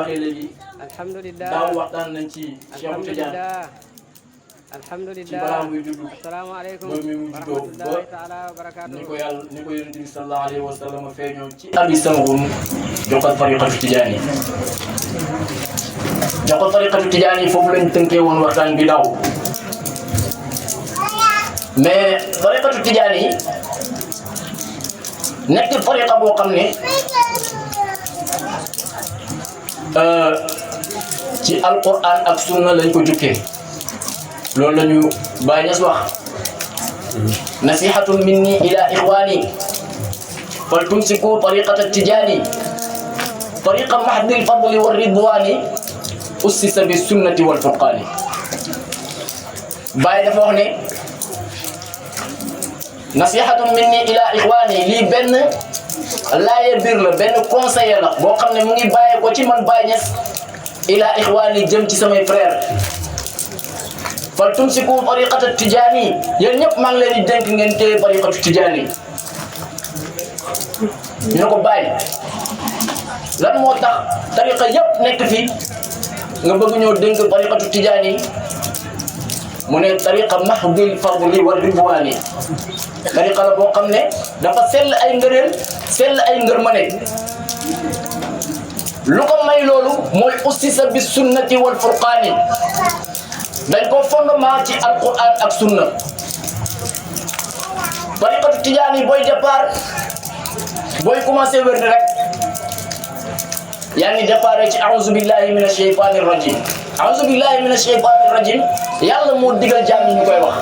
waxee léegi. alhamdulilah daaw waxtaan nañ ci Cheikh Tidiane. alhamdulilah ci balaa muy judd. asalaamaaleykum ba muy wa juddoo rahmatullahi taala wa barakaatu. ni ko yàlla ni ko yonent bi sallallahu alayhi wa sallam feeñoo ci abi sangun jokkal tariqatu Tidiane jokkal tariqatu Tidiane foofu lañ tënkee woon waxtaan bi daaw mais tariqatu Tidiane nekk tariqa boo xam ne ci alquran ak sunna lañ ko jukkee loolu la ñu Baay Ñas wax nasihatun minni ila ixwani fal tumsiku tariqata Tijaani tariqa mahdil fadli wa ridwani ussisa bi sunnati wal furqaani Baay dafa wax ne nasihatun minni ila ixwani lii benn laaye biir la benn conseiller la boo xam ne mu ngi bàyyee ko ci man Baay Ñas ila ixwani jëm ci samay frère fal tumsiku tariqata Tijaani yéen ñëpp maa ngi leen di dénk ngeen téye tariqatu Tijaani ñu ne ko bàyyi lan moo tax tariqa yëpp nekk fi nga bëgg ñoo dénk tariqatu Tijaani mu ne tariqa mahdil fadli wa ridwaani tariqa la boo xam ne dafa sell ay ngëneel sell ay ngërmane lu ko may loolu mooy ussisa bi sunnati wal furqaani dañ ko fondement ci alquran ak sunna tariqatu Tijaani booy départ booy commencé wér rek yaa ngi départ ci a'uuzu billahi mina shaytaani rajim a'uuzu billahi mina shaytaani rajim yàlla moo digal jaam yi ñu koy wax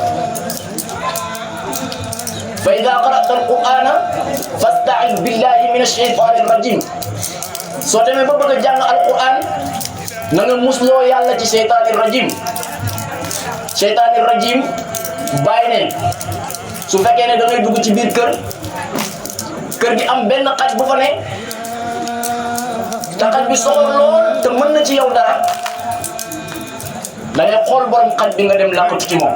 fa idaa qara'ta alqur'ana fasta'id billahi mina shaytaani rajim soo demee ba bëgg a jàng alquran na nga musloo yàlla ci shaytaani rajim seytaani rajim bàyyi ne su fekkee ne da ngay dugg ci biir kër gi am benn xaj bu fa ne te xaj bi soxor lool te mën na ci yow dara da ngay xool borom xaj bi nga dem làqatu ci moom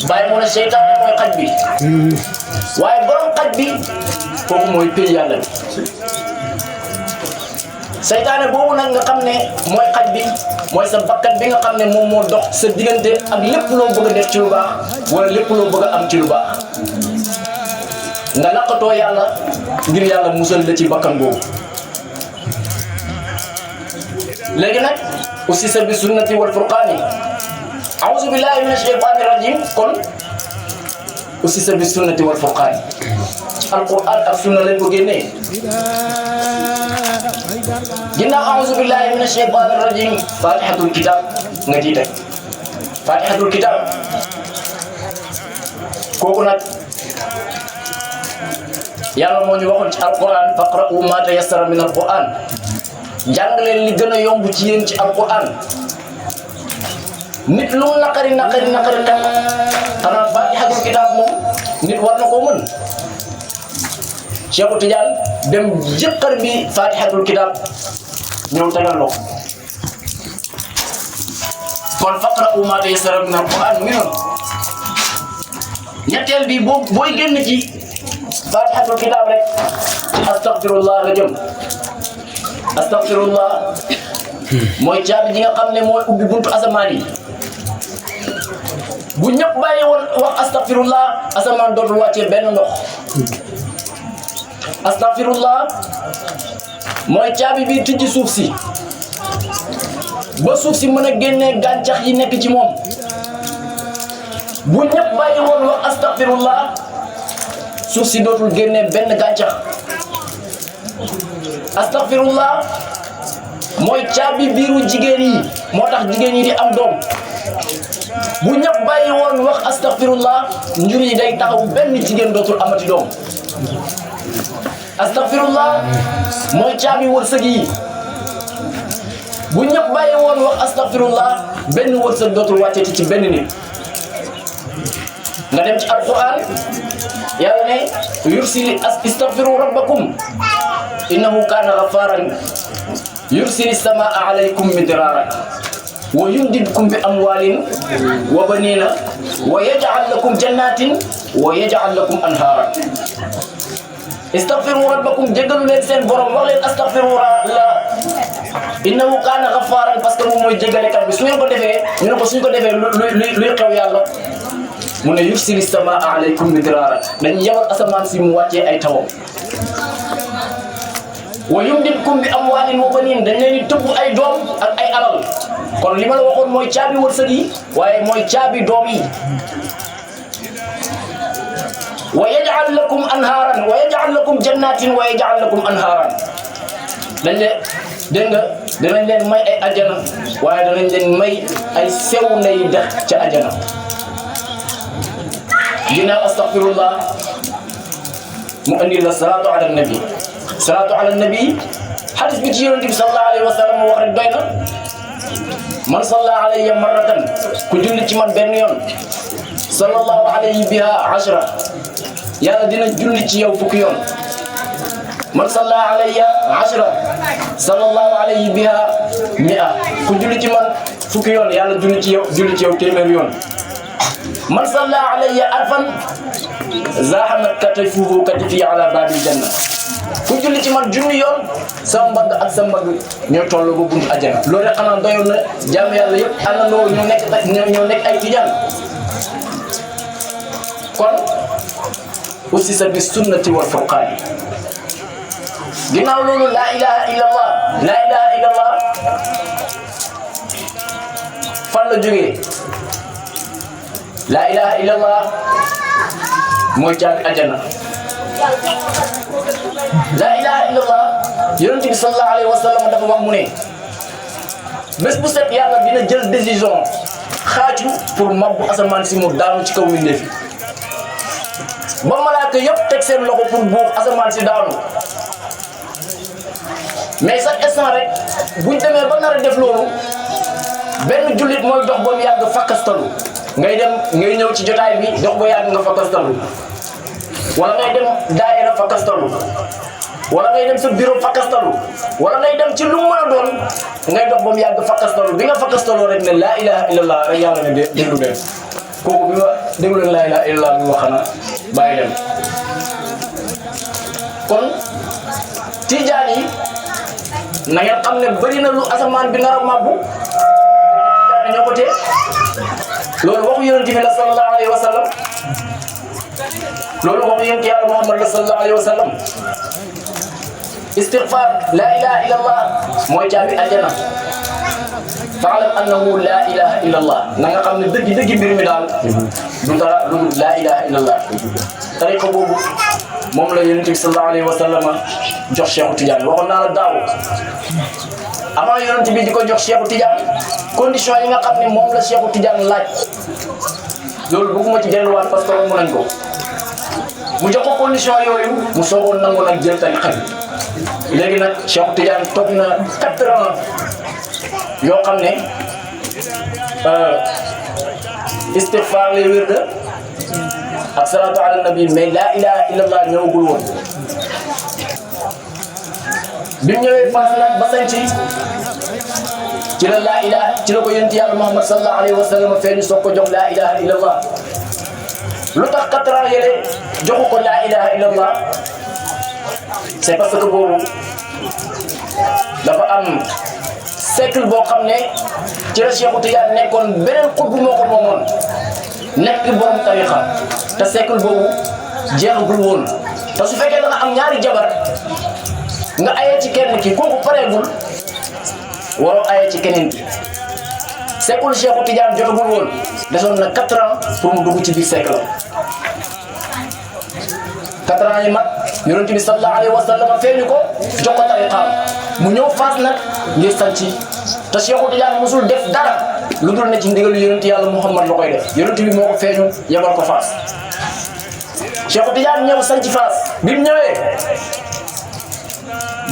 bàyyi mu ne seytaane mooy xaj bi waaye borom xaj bi kooku mooy pay yàlla bi seytaane boobu nag nga xam ne mooy xaj bi mooy sa bakkat bi nga xam ne moom moo dox sa diggante ak lépp loo bëgg a def ci lu baax wala lépp loo bëgg a am ci lu baax nga laqatoo yàlla ngir yàlla musal la ci bakkan boobu léegi nag aussi sa bi sunnati wal furqaani a'uuzu billahi mina shaytaani rajim kon aussi sa bi sunnati wal furqaani alquran ak sunna lañ ko génnee ginnaaw a'uuzu billahi mina shaytaani rajim fatihatul kitab nga ciy teg fatihatul kitab kooku nag yàlla moo ñu waxoon ci alquran faqra'u ma tayassara min alquran jàng leen li gën a yomb ci yéen ci alquran nit lu naqari tax xanaa fatihatul kitab moom nit war na koo mën Cheikh Tidiane dem jëkkër bi fatihatul kitab ñëw tegal loo kon faqra'u ma tayassara min alquran mi noonu ñetteel bi booy génn ci fatihatul kitab rek astaghfirullah nga jëm astaghfirullah mooy caabi ji nga xam ne mooy ubbi buntu asamaan yi bu ñëpp bàyyi woon wax astaghfirullah asamaan dootul wàccee benn ndox astaghfirullah mooy caabi bi tijji suuf si ba suuf si mën a génnee gàncax yi nekk ci moom bu ñëpp bàyyi woon wax astaghfirullah suuf si dootul génnee benn gàncax astaghfirullah mooy caabi biiru jigéen yi moo tax jigéen yi di am doom bu ñëpp bàyyi woon wax astaghfirullah njur yi day taxaw benn jigéen dootul amati doom astaghfirullah mooy caabi wërsëg yi bu ñëpp bàyyi woon wax astaghfirullah benn wërsëg dootul wàcceti ci benn nit nga dem ci alquran yàlla ne yursili istaghfiru rabbakum innahu kana ghafaran yursili samaa alaykum midrara wa yumdidkum bi amwalin wa banina wa yaj'al lakum jannatin wa yaj'al lakum anhara istaghfiru rabbakum jégalu leen seen borom wax leen astaghfirullah innahu kaana gaffaaran parce que moom mooy jéggalekat bi su ngeen ko defee ñu ne ko suñ ko defee luy xew yàlla mu ne yursili samaa alaykum midraara dañ yebal asamaan si mu wàccee ay tawam wa yumdidkum bi amwaalin wa baniin dañ leen di tëbb ay doom ak ay alal kon li ma la waxoon mooy caabi wërsëg yi waaye mooy caabi doom yi wa yaj'al lakum anhaaran wa yaj'al lakum jannatin wa yaj'al lakum anhaaran dañ leen dégg nga danañ leen may ay ajana waaye danañ leen may ay sew nay dex ca ajana ginnaaw astaghfirullah mu andi la salaatu ala nabi salaatu ala nabi hadis bi ci yonent bi sallallahu alayhi wa sallam wax rek doy na man salla alayya marratan ku julli ci man benn yoon sallallahu alayhi biha ashra yàlla dina julli ci yow fukki yoon man salla alayya ashra sallallahu alayhi biha mi'a ku julli ci man fukki yoon yàlla julli ci yow téeméer yoon man salla alayya alfan zahamat katifuhu katifi ala babil janna ku julli ci man junni yoon sa mbagg ak sa mbagg ñoo toll ba buntu àjjana loolu rek xanaa doyoon na jàmm yàlla yëpp àndandoo ñoo nekk ay tijaan kon ussisa bis sunnati wal furqaan ginnaaw loolu laa ilaha illallah laa ilaha illallah fan la jógee laa ilaha illallah mooy caabi àjjana laa ilaha illallah yonent bi sallallahu alayhi wa sallam dafa wax mu ne bés bu set yàlla dina jël décision xaaju pour mabbu asamaan si mu daanu ci kaw mbindeef ba malaaka yëpp teg seen loxo pour buux asamaan si daanu mais chaque instant rek buñ demee ba nar a def loolu benn jullit mooy dox ba mu yàgg fakkastalu ngay ñëw ci jotaay bi dox ba yàgg nga fakkastalu wala ngay dem daayira fakkastalu wala ngay dem sa bureau fakkastalu wala ngay dem ci lu mu mën a doon ngay dox ba mu yàgg fakkastalu bi nga fakkastaloo rek ne laa ilaha illallah rek yàlla ne déglu leen kooku bi ma déglu leen laa ilaha illallah bi wax xanaa bàyyi dem kon tijaan yi na ngeen xam ne bëri na lu asamaan bi nar a màbbu ñoo ko tee loolu waxu yonent bi la sallallahu alayhi wa sallam loolu waxu yonent yàlla Muhammad la sallallahu alayhi wa sallam istighfar la ilaha illallah mooy caabi aljana fa'lam annahu la ilaha illallah na nga xam ne dëgg mbir mi daal du dara lu la ilaha illallah tariqa boobu moom la yonent bi sallallahu alayhi wa sallam jox Cheikh Tidiane waxoon naa la daaw avant yonent bi di ko jox Cheikh Tidiane condition yi nga xam ne moom la Cheikh Tidiane laaj loolu bëgguma ci delluwaat parce que romb nañ ko mu jox ko condition yooyu mu soogoon nangu nag jël tariqa bi léegi nag Cheikh Tidiane toog na 4 ans yoo xam ne istighfar lay wér de ak salatu ala nabi mais la ilaha illallah ñëwagul woon bi mu ñëwee Fass nag ba sañ ci la laa ilaha ci la ko yonent yàlla Muhammad sallallahu alayhi wa sallam feeñu soog ko jox laa ilaha illallah lu tax 4 ans yële joxu ko laa ilaha illallah c'est parce que boobu dafa am siècle boo xam ne ci la Cheikh Tidiane nekkoon beneen xutbu moo ko moomoon nekk borom tariqa te siècle boobu jeexagul woon te su fekkee da nga am ñaari jabar nga ayee ci kenn ki kooku pareegul waroo ayee ci keneen ki siècle Cheikh Tidiane jotagul woon desoon na 4 ans pour mu dugg ci biir siècle 4 ans yi mat yonent bi sallallahu alayhi wa sallam feeñu ko jox ko tariqaam mu ñëw Fass nag ngir sanc te Cheikh Tidiane mosul def dara lu dul ne ci ndigalu yonent yàlla Muhammad la koy def yonent bi moo ko feeñu yebal ko Fass Cheikh Tidiane ñëw sanc Fass bi mu ñëwee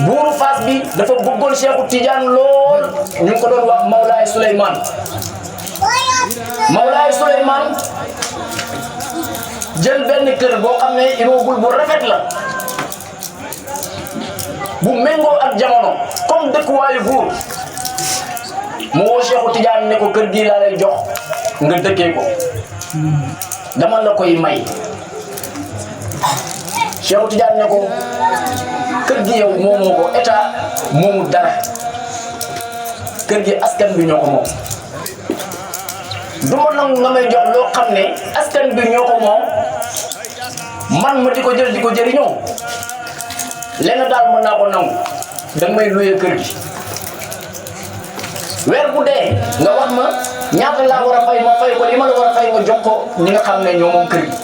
buuru Fass bi dafa bëggoon Cheikh Tidiane lool ñu ngi ko doon wax Mawlaay Souleymane Mawlaay Souleymane jël benn kër boo xam ne immeuble bu rafet la bu méngoo ak jamono comme dëkkuwaayu buur mu woo Cheikh Tidiane ne ko kër gii laa lay jox nga dëkkee ko dama la koy may Cheikh Tidiane ne ko kër gi yow moomoo ko état moomu dara kër gi askan bi ñoo ko moom du ma nangu nga may jox loo xam ne askan bi ñoo ko moom man ma di ko jël di ko jëriñoo lenn daal mën naa ko nangu danga may luyee kër gi weer bu dee nga wax ma ñaata laa war a fay ma fay ko li ma la war a fay nga jox ko ñi nga xam ne ñoo moom kër gi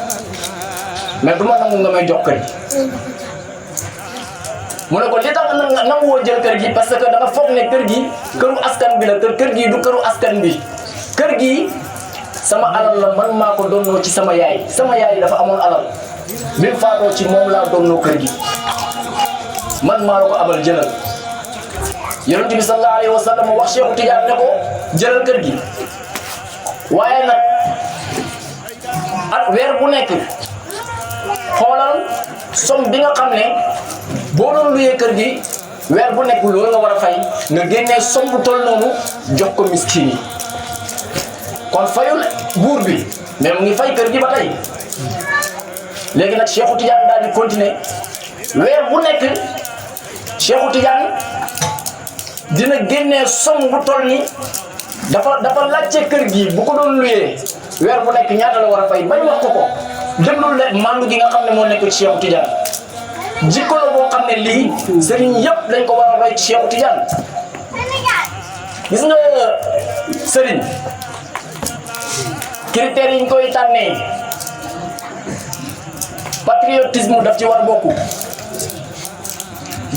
mais du ma nangu nga may jox kër gi mu ne ko li tax nanguwoo jël kër gi parce que da nga foog ne kër gi këru askan bi la kër gi du këru askan bi kër gi sama alal la man maa ko donnoo ci sama yaay dafa amoon alal bi mu faatoo ci moom laa donnoo kër gi man maa la ko abal jëlal yonent bi sallallahu alayhi wa sallam wax Cheikh Tidiane ne ko jëlal kër gi waaye nag ak weer bu nekk xoolal somme bi nga xam ne boo doon luyee kër gi weer bu nekk loolu nga war a fay nga génnee somme bu toll noonu jox ko miskin yi kon fayul buur bi mais mu ngi fay kër gi ba tey léegi nag Cheikh Tidiane daal di continuer weer bu nekk Cheikh Tidiane dina génnee somme bu toll ni dafa laajte kër gi bu ko doon luyee weer bu nekk ñaata la war a fay bañ wax ko déglul le mandu gi nga xam ne moo nekk ci Cheikh Tidiane jikko la boo xam ne lii sëriñ yëpp dañ ko war a roy ci Cheikh Tidiane gis nga sëriñ critères yi ñu koy tànnee patriotisme daf ci war bokku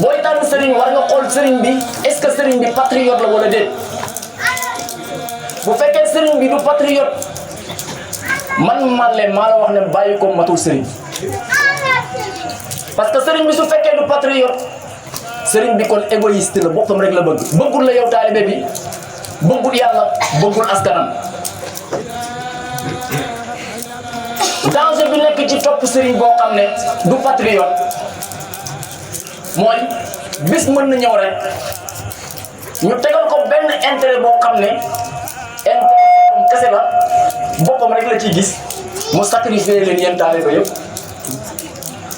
booy tànn sëriñ war nga xool sëriñ bi est-ce que sëriñ bi patriote la wala déet bu fekkee sëriñ bi du patriote man maa la wax ne bàyyi ko matul sëriñ parce que sëriñ bi su fekkee du patriote sëriñ bi kon égoïste la boppam rek la bëggul la yow taalibe bi bëggul yàlla bëggul askanam danger bi nekk ci topp sëriñ boo xam ne du patriote mooy bis mën na ñëw rek ñu tegal ko benn intérêt boo xam ne intérêt boppam kese la boppam rek la ciy gis mu sacrifier leen yéen taalibe yëpp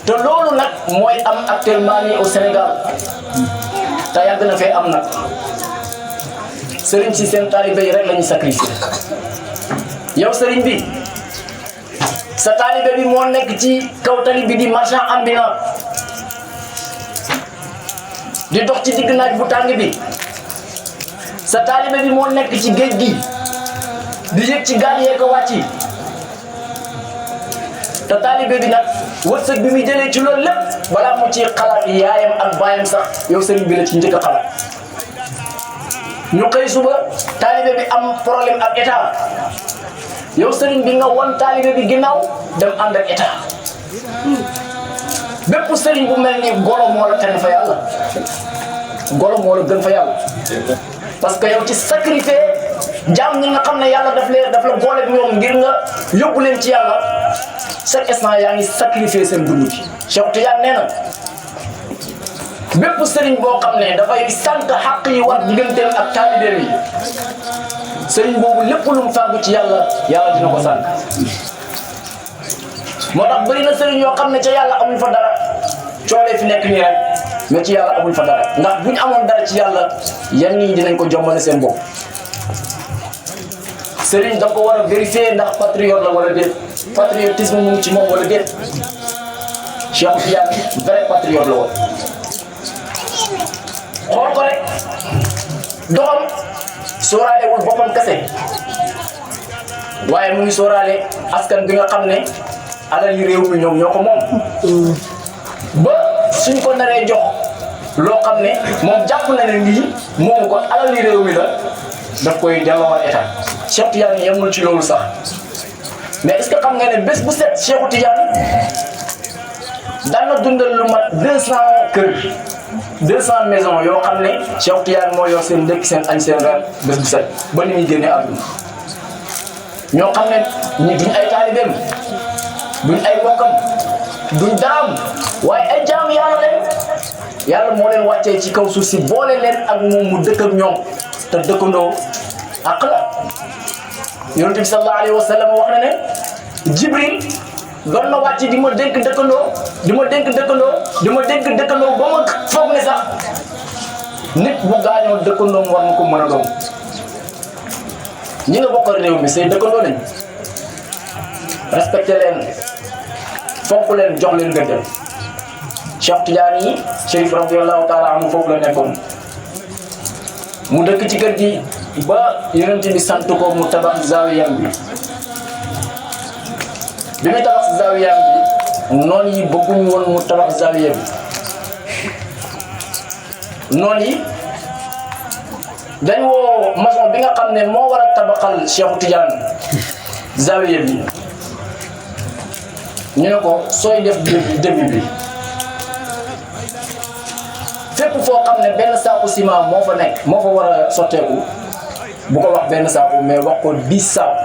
te loolu nag mooy am actuellement nii au Sénégal te yàgg na fee am nag sëriñ si seen taalibe yi rek la ñuy sacrifier yow sëriñ bi sa taalibe bi moo nekk ci kaw tali bi di marchand ambulant di dox ci digg naaj bu tàng bi sa taalibe bi moo nekk ci géej gi di yëg ci gaal yee ko wàcci te taalibe bi nag wërsëg bi muy jëlee ci loolu lépp balaa mu ci xalaat yaayam ak baayam sax yow sëriñ bi la ci njëkk a xalaat ñu xëy suba taalibe bi am problème ak état yow sëriñ bi nga won taalibe bi ginnaaw dem ànd ak état bépp sëriñ bu mel ni golo moo la tane fa yàlla golo moo la gën fa yàlla parce que yow ci sacrifice jaam ñi nga xam ne yàlla daf la boole ak ñoom ngir nga yóbbu leen ci yàlla chaque instant yaa ngi sacrifier seen dund gi Cheikh Tidiane nee na bépp sëriñ boo xam ne dafay sant xaq yi war digganteem ak taalibeem yi sëriñ boobu lépp lu mu fàggu ci yàlla dina ko sant moo tax bëri na sëriñ yoo xam ne ca yàlla amuñ fa dara coolee fi nekk nii rek mais ci yàlla amuñ fa dara ndax bu ñu amoon dara ci yàlla yan nii dinañ ko jommale seen bopp sëriñ da ko war a vérifier ndax patriote la wala déet patriotisme mu ngi ci moom wala déet Cheikh Tidiane vrai patriote la woon xool ko rek doxam sóoraale wul boppam kese waaye mu ngi sóoraale askan bi nga xam ne alal yi réew mi ñoom ñoo ko moom ba suñ ko naree jox loo xam ne moom jàpp na ne lii moomu ko alal yi réew mi la daf koy delloowaat état Cheikh Tidiane yemul ci loolu sax mais est-ce que xam nga ne bés bu set Cheikh Tidiane daan na dundal lu mat 200 kër 200 maisons yoo xam ne Cheikh Tidiane moo yor seen ndekki seen añ seen reer bés bu set ba ni muy génnee àdduna ñoo xam ne ñi duñ ay taalibeem duñ ay bokkam duñ daraam waaye ay jaam yàlla leen yàlla moo leen wàccee ci kaw suuf si boole leen ak moom mu dëkk ak ñoom te dëkkandoo àq la yonent bi sallallahu alayhi wa sallam wax na ne Jibril doon na wàcc di ma dénk dëkkandoo ba ma foog ne sax nit bu gaañoo dëkkandoom war na ko mën a doon ñi nga bokkal réew mi say dëkkandoo lañ respecté leen fonk leen jox leen gëdd Cheikh Tidiane yi Chérif radiyallahu taala anhu foofu la nekkoon mu dëkk ci kër gi ba yonent bi sant ko mu tabax zawiyam bi muy tabax zawiyam bi noonu yi bëgguñ woon mu tabax zawiya bi noonu yi dañ woo maçon bi nga xam ne moo war a tabaxal Cheikh Tidiane zawiya bi ñu ne ko sooy def début bi fépp foo xam ne benn saaku ciment moo fa nekk moo fa war a sotteeku bu ko wax benn saaku mais wax ko 10 saaku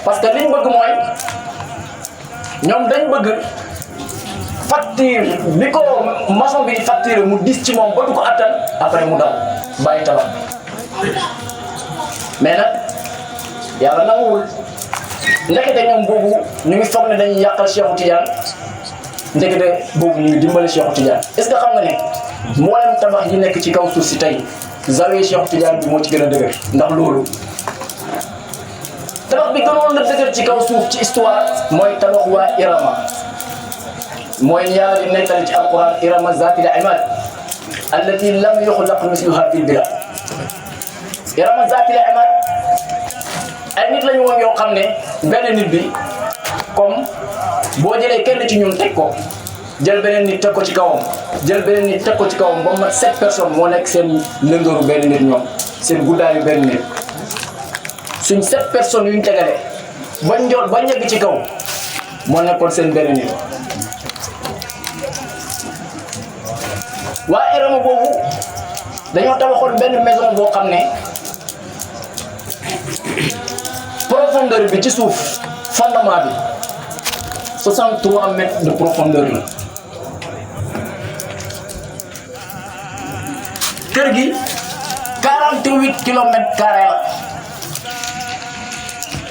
parce que liñ bëgg mooy ñoom dañ bëgg facture bi ko maçon bi di facture mu dis ci moom ba du ko attan après mu daw bàyyi tabax mais nag yàlla nanguwul ndekete ñoom boobu ñu ngi foog ne dañuy yàqal Cheikh Tidiane ndekete boobu ñu ngi dimbali Cheikh Tidiane est-ce que xam nga ne mboolem tabax yi nekk ci kaw suuf si tey zawiya Cheikh Tidiane bi moo ci gën a dëgër ndax loolu tabax bi gënoon na dëgër ci kaw suuf ci histoire mooy tabax waa Irama mooy yàlla di nettali ci alquran Irama zaatil imaad allati lam yuxlaq misluha fil bilad Irama zaatil imaad ay nit lañu woon yoo xam ne benn nit bi comme boo jëlee kenn ci ñun teg ko jël beneen nit teg ko ci kawam jël beneen nit teg ko ci kawam ba mat 7 personnes moo nekk seen lëndooru benn nit ñoom seen guddaayu benn nit suñ 7 personnes yuñ tegale ba njool ba ñegg ci kaw moo nekkoon seen benn nit waa Irama boobu dañoo tabaxoon benn maison boo xam ne profondeur bi ci suuf fondement bi 63 mètres de profondeur la kër gi 48 kilomètres carrés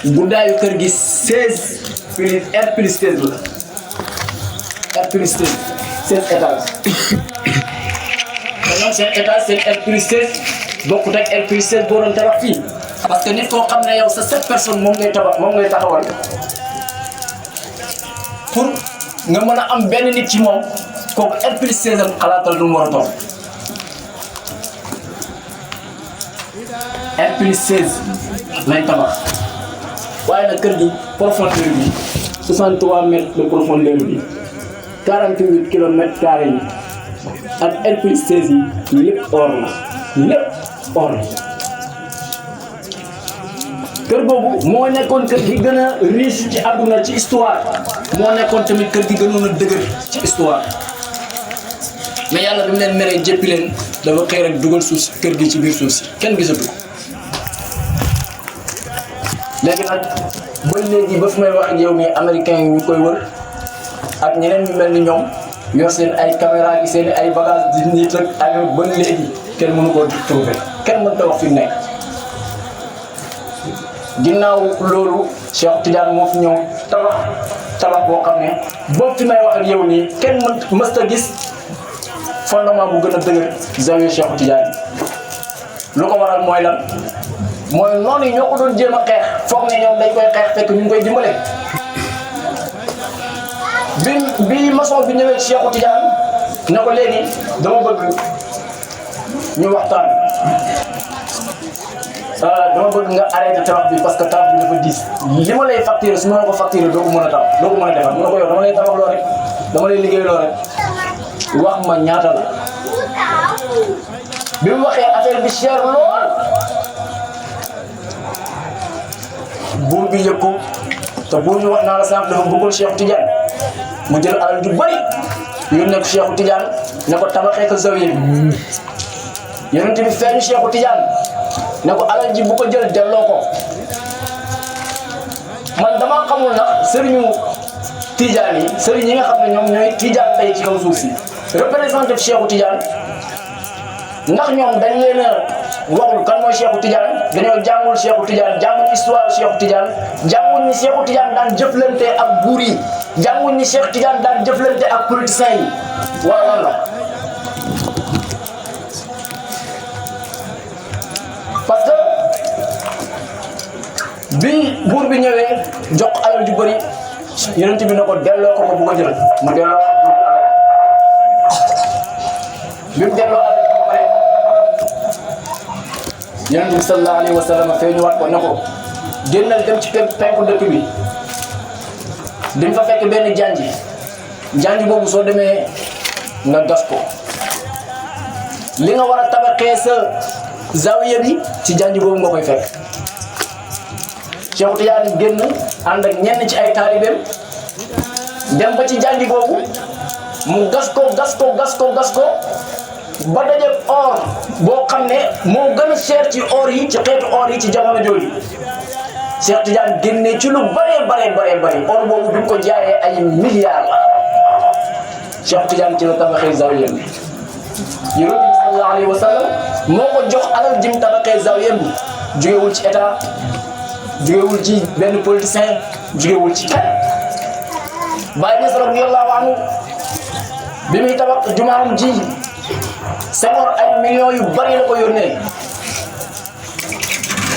la guddaayu kër gi 16 plus R plus 16 la R plus 16 étages dañoo seen étage seen R plus 16 bokkut ak R plus 16 boo doon tabax fii parce que nit koo xam ne yow sa 7 personnes moom ngay tabax moom ngay taxawal pour nga mën a am benn nit ci moom kooku R plus 16 am xalaatal du mu war a toog R plus 16 lay tabax waaye nag kër gi profondeur bi 63 mètres de profondeur bi 48 kilomètres carrés yi ak R plus 16 yi lépp or la lépp or la kër boobu moo nekkoon kër gi gën a riche ci àdduna ci histoire moo nekkoon tamit kër gi gënoon a dëgër ci histoire mais yàlla bi mu leen meree jéppi leen dafa xëy rek dugal suuf si kër gi ci biir suuf si kenn gisatu léegi nag ba léegi ba fi may wax ak yow nii américain yi ñu koy wër ak ñeneen ñu mel ni ñoom yor seen ay caméra gi seen ay bagage di nit rek ay ba léegi kenn mënu koo trouver kenn mënta wax fi mu nekk ginnaaw loolu Cheikh Tidiane moo fi ñëw tabax boo xam ne boobu fi may wax ak yow nii kenn mësta gis fondement bu gën a dëgër zawiya Cheikh Tidiane lu ko waral mooy lan mooy noonu yi ñoo ko doon jéem a xeex foog ne ñoom dañ koy xeex fekk ñu ngi koy dimbale bi maçon bi ñëwee Cheikh Tidiane ne ko léegi dama bëgg ñu waxtaan dama bëgg nga arrêté tabax bi parce que tabax bi dafa diis li ma lay facturer su ma la ko facturer doo ko mën a tabax doo ko mën a defar mu ne ko yow dama lay tabax loo rek dama lay liggéey loo rek wax ma ñaata la bi mu waxee affaire bi cher lool buur bi yëg ko te buur bi wax naa la sànq dafa bëggoon Cheikh Tidiane mu jël alal ju bari yónnee ko Cheikh Tidiane ne ko tabaxee ko zawiya bi yonent bi feeñu Cheikh Tidiane ne ko alal ji bu ko jël delloo ko man damaa xamul na sëriñu Tidiane yi sëriñ yi nga xam ne ñoom ñooy Tidiane tey ci kaw suuf si représenté Cheikh Tidiane ndax ñoom dañ leen a waxul kan mooy Cheikh Tidiane dañoo jàngul Cheikh Tidiane jàngul histoire Cheikh Tidiane jàngul ni Cheikh Tidiane daan jëflante ak buur yi jàngul ni Cheikh Tidiane daan jëflante ak politiciens yi wala lan la bi buur bi ñëwee jox alal ju bëri yonent bi ne ko delloo ko bu ko jël mu delloo bi mu delloo alal ju bëri yonent bi sallallahu alayhi wa sallam feeñu waat ko ne ko génnal dem ci penku dëkk bi di nga fa fekk benn janj boobu soo demee nga gas ko li nga war a tabaxee sa zawiya bi ci janj boobu nga koy fekk Cheikh Tidiane génn ànd ak ñenn ci ay taalibeem dem ba ci janj boobu mu gas ko ba daje or boo xam ne moo gën a cher ci or yi ci xeetu or yi ci jamono jooju Cheikh Tidiane génne ci lu bari or boobu bi ko jaayee ay milliards la Cheikh Tidiane ci la tabaxee zawiya bi Yonent bi sallallahu alayhi wa sallam moo ko jox alal jim tabaxee zawiya bi jógewul ci état jógewul ci benn politicien jógewul ci kenn Baye Niass radiyallahu anhu bi muy tabax jumaam ji Senghor ay millions yu bari la ko yónnee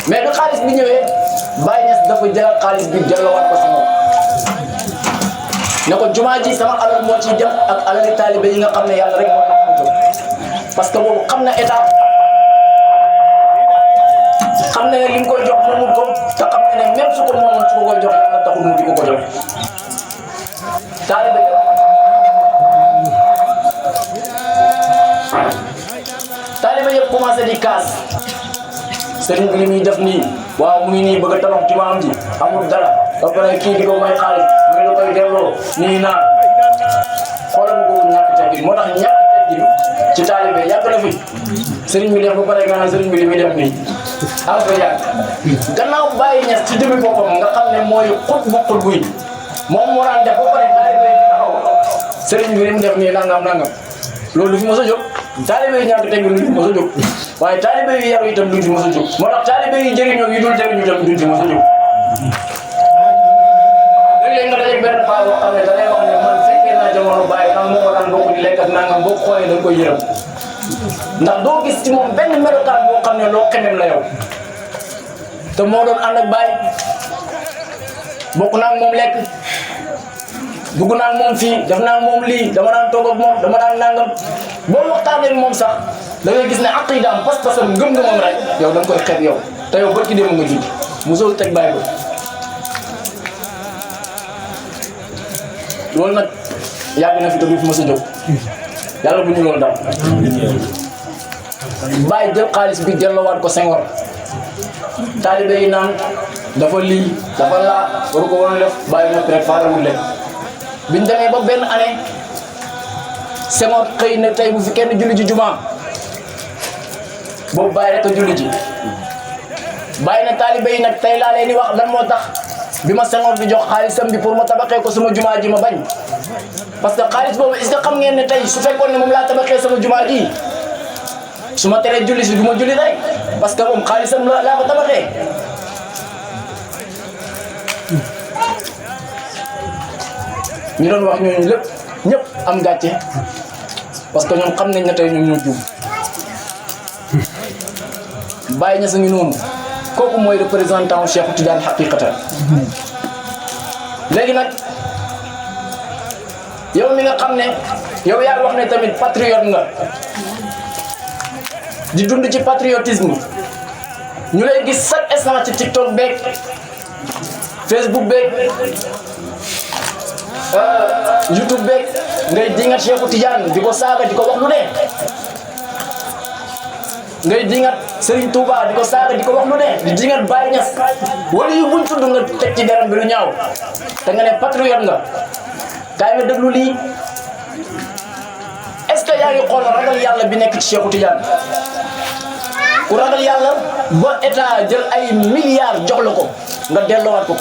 mais bi xaalis bi ñëwee Baye Niass dafa jël xaalis bi jëloowaat ko Senghor ne ko jumaa ji sama alal moo ciy dem ak alali taalibe yi nga xam ne yàlla rek moo tax mu jóg parce que boobu xam na état xam na ne li nga koy jox moomul ko te xam na ne même su ko moomoon su ko koy jox yàlla taxul mu di ko jox taalibe yëpp commencé di kaas sëriñ bi li muy def nii waaw mu ngi nii bëgg a tabax jumaam ji amul dara ba pare kii di ko may xaalis mu ngi la koy delloo nii naan xoolal ma boobu ñàkk teggin moo tax ñàkk teggin ci taalibe yàgg na fi sëriñ bi def ba pare nga naan sëriñ bi li muy def nii am ko yàgg gannaaw Baye Niass ci dëbi boppam nga xam ne mooy xut bu xut buy moom moo daan def ba pare taalibe yi taxaw sëriñ bi li mu def nii nangam loolu du fi mos a jóg taalibe yi ñàkk teggin duñ fi mos a jóg waaye taalibe yi yaru itam duñ fi mos a jóg moo tax taalibe yi jëriñoo yi dul jëriñu itam duñ fi mos a jóg léeg-léeg nga dajeeg benn paa boo xam ne da lay wax ne man fekkee naa jamono Baye nag moo ko daan bokk di lekk ak nangam boo xoolee da nga koy yërëm ndax doo gis ci moom benn melokaan boo xam ne loo xemem la yow te moo doon ànd ak Baye bokk naa ak moom lekk dugg naa ak moom fii def naa ak moom lii dama daan toog ak moom dama daan nangam boo waxtaanee ak moom sax da ngay gis ne aqidaam pas-pasam ngëm-ngëmam rek yow da nga koy xeeb yow te yow barki démb nga judd mosoo teg Baye ba loolu nag yàgg na fi te du fi mos a jóg yàlla bu ñu loolu daal Baye jël xaalis bi delloowaat ko Senghor taalibe yi naan dafa lii dafa laa waru ko woon def Baye noppi rek faalewul leen biñ demee ba benn année Senghor xëy na tey bu fi kenn julli ji jumaa boobu Baye rek a julli ji Baye na taalibe yi nag tey laa leen di wax lan moo tax bi ma Senghor di jox xaalisam bi pour ma tabaxee ko sama jumaa ji ma bañ parce que xaalis boobu est-ce que xam ngeen ne tey su fekkoon ne moom laa tabaxee sama jumaa ji su ma teree julli si du ma julli rek parce que moom xaalisam laa ko tabaxee ñu doon wax ñooñu lépp ñëpp am gàcce parce que ñoom xam nañ ne tey ñoom ñoo juum Baye Niass ngi noonu kooku mooy représentant Cheikh Tidiane haqiqatan léegi nag yow mi nga xam ne yow yaa wax ne tamit patriote nga di dund ci patriotisme ñu lay gis chaque instant ci TikTok beeg Facebook beeg YouTube beeg ngay dingat Cheikh Tidiane di ko saaga di ko wax lu ne ngay dingat Serigne Touba di ko saaga di ko wax lu ne di dingat Baye Niass wala yu buñ tudd nga teg ci deram bi lu ñaaw te nga ne patriote nga kaay nga déglu lii est-ce que yaa ngi xool ragal yàlla bi nekk ci Cheikh Tidiane ku ragal yàlla ba état jël ay milliards jox la ko nga delloowaat ko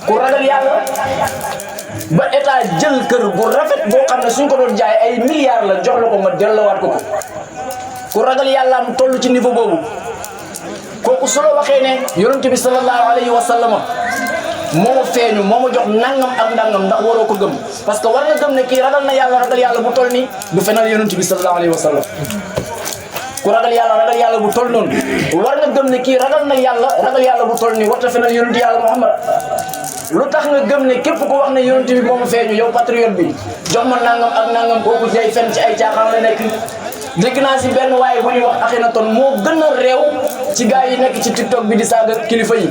ku ragal yàlla ba état jël kër bu rafet boo xam ne suñ ko doon jaay ay milliards la jox la ko nga delloowaat ko ku ragal yàlla am toll ci niveau boobu kooku su la waxee ne yonent bi sallallahu alayhi wa sallam moo feeñu moo ma jox nangam ak nangam ndax waroo ko gëm parce que war nga gëm ne kii ragal na yàlla bu toll nii du fenal yonent bi sallallahu alayhi wa sallam ku ragal yàlla bu toll noonu war nga gëm ne kii ragal yàlla bu toll nii warta fenal yonent yàlla Muhammad lu tax nga gëm ne képp ku wax ne yonent bi moom feeñu yow patriote bi jox ma nangam ak nangam kooku day fen ci ay caaxaan la nekk. dégg naa si benn waaye bu ñuy wax Akhenaton moo gën a réew ci gars yi nekk ci TikTok bi di saaga kilifa yi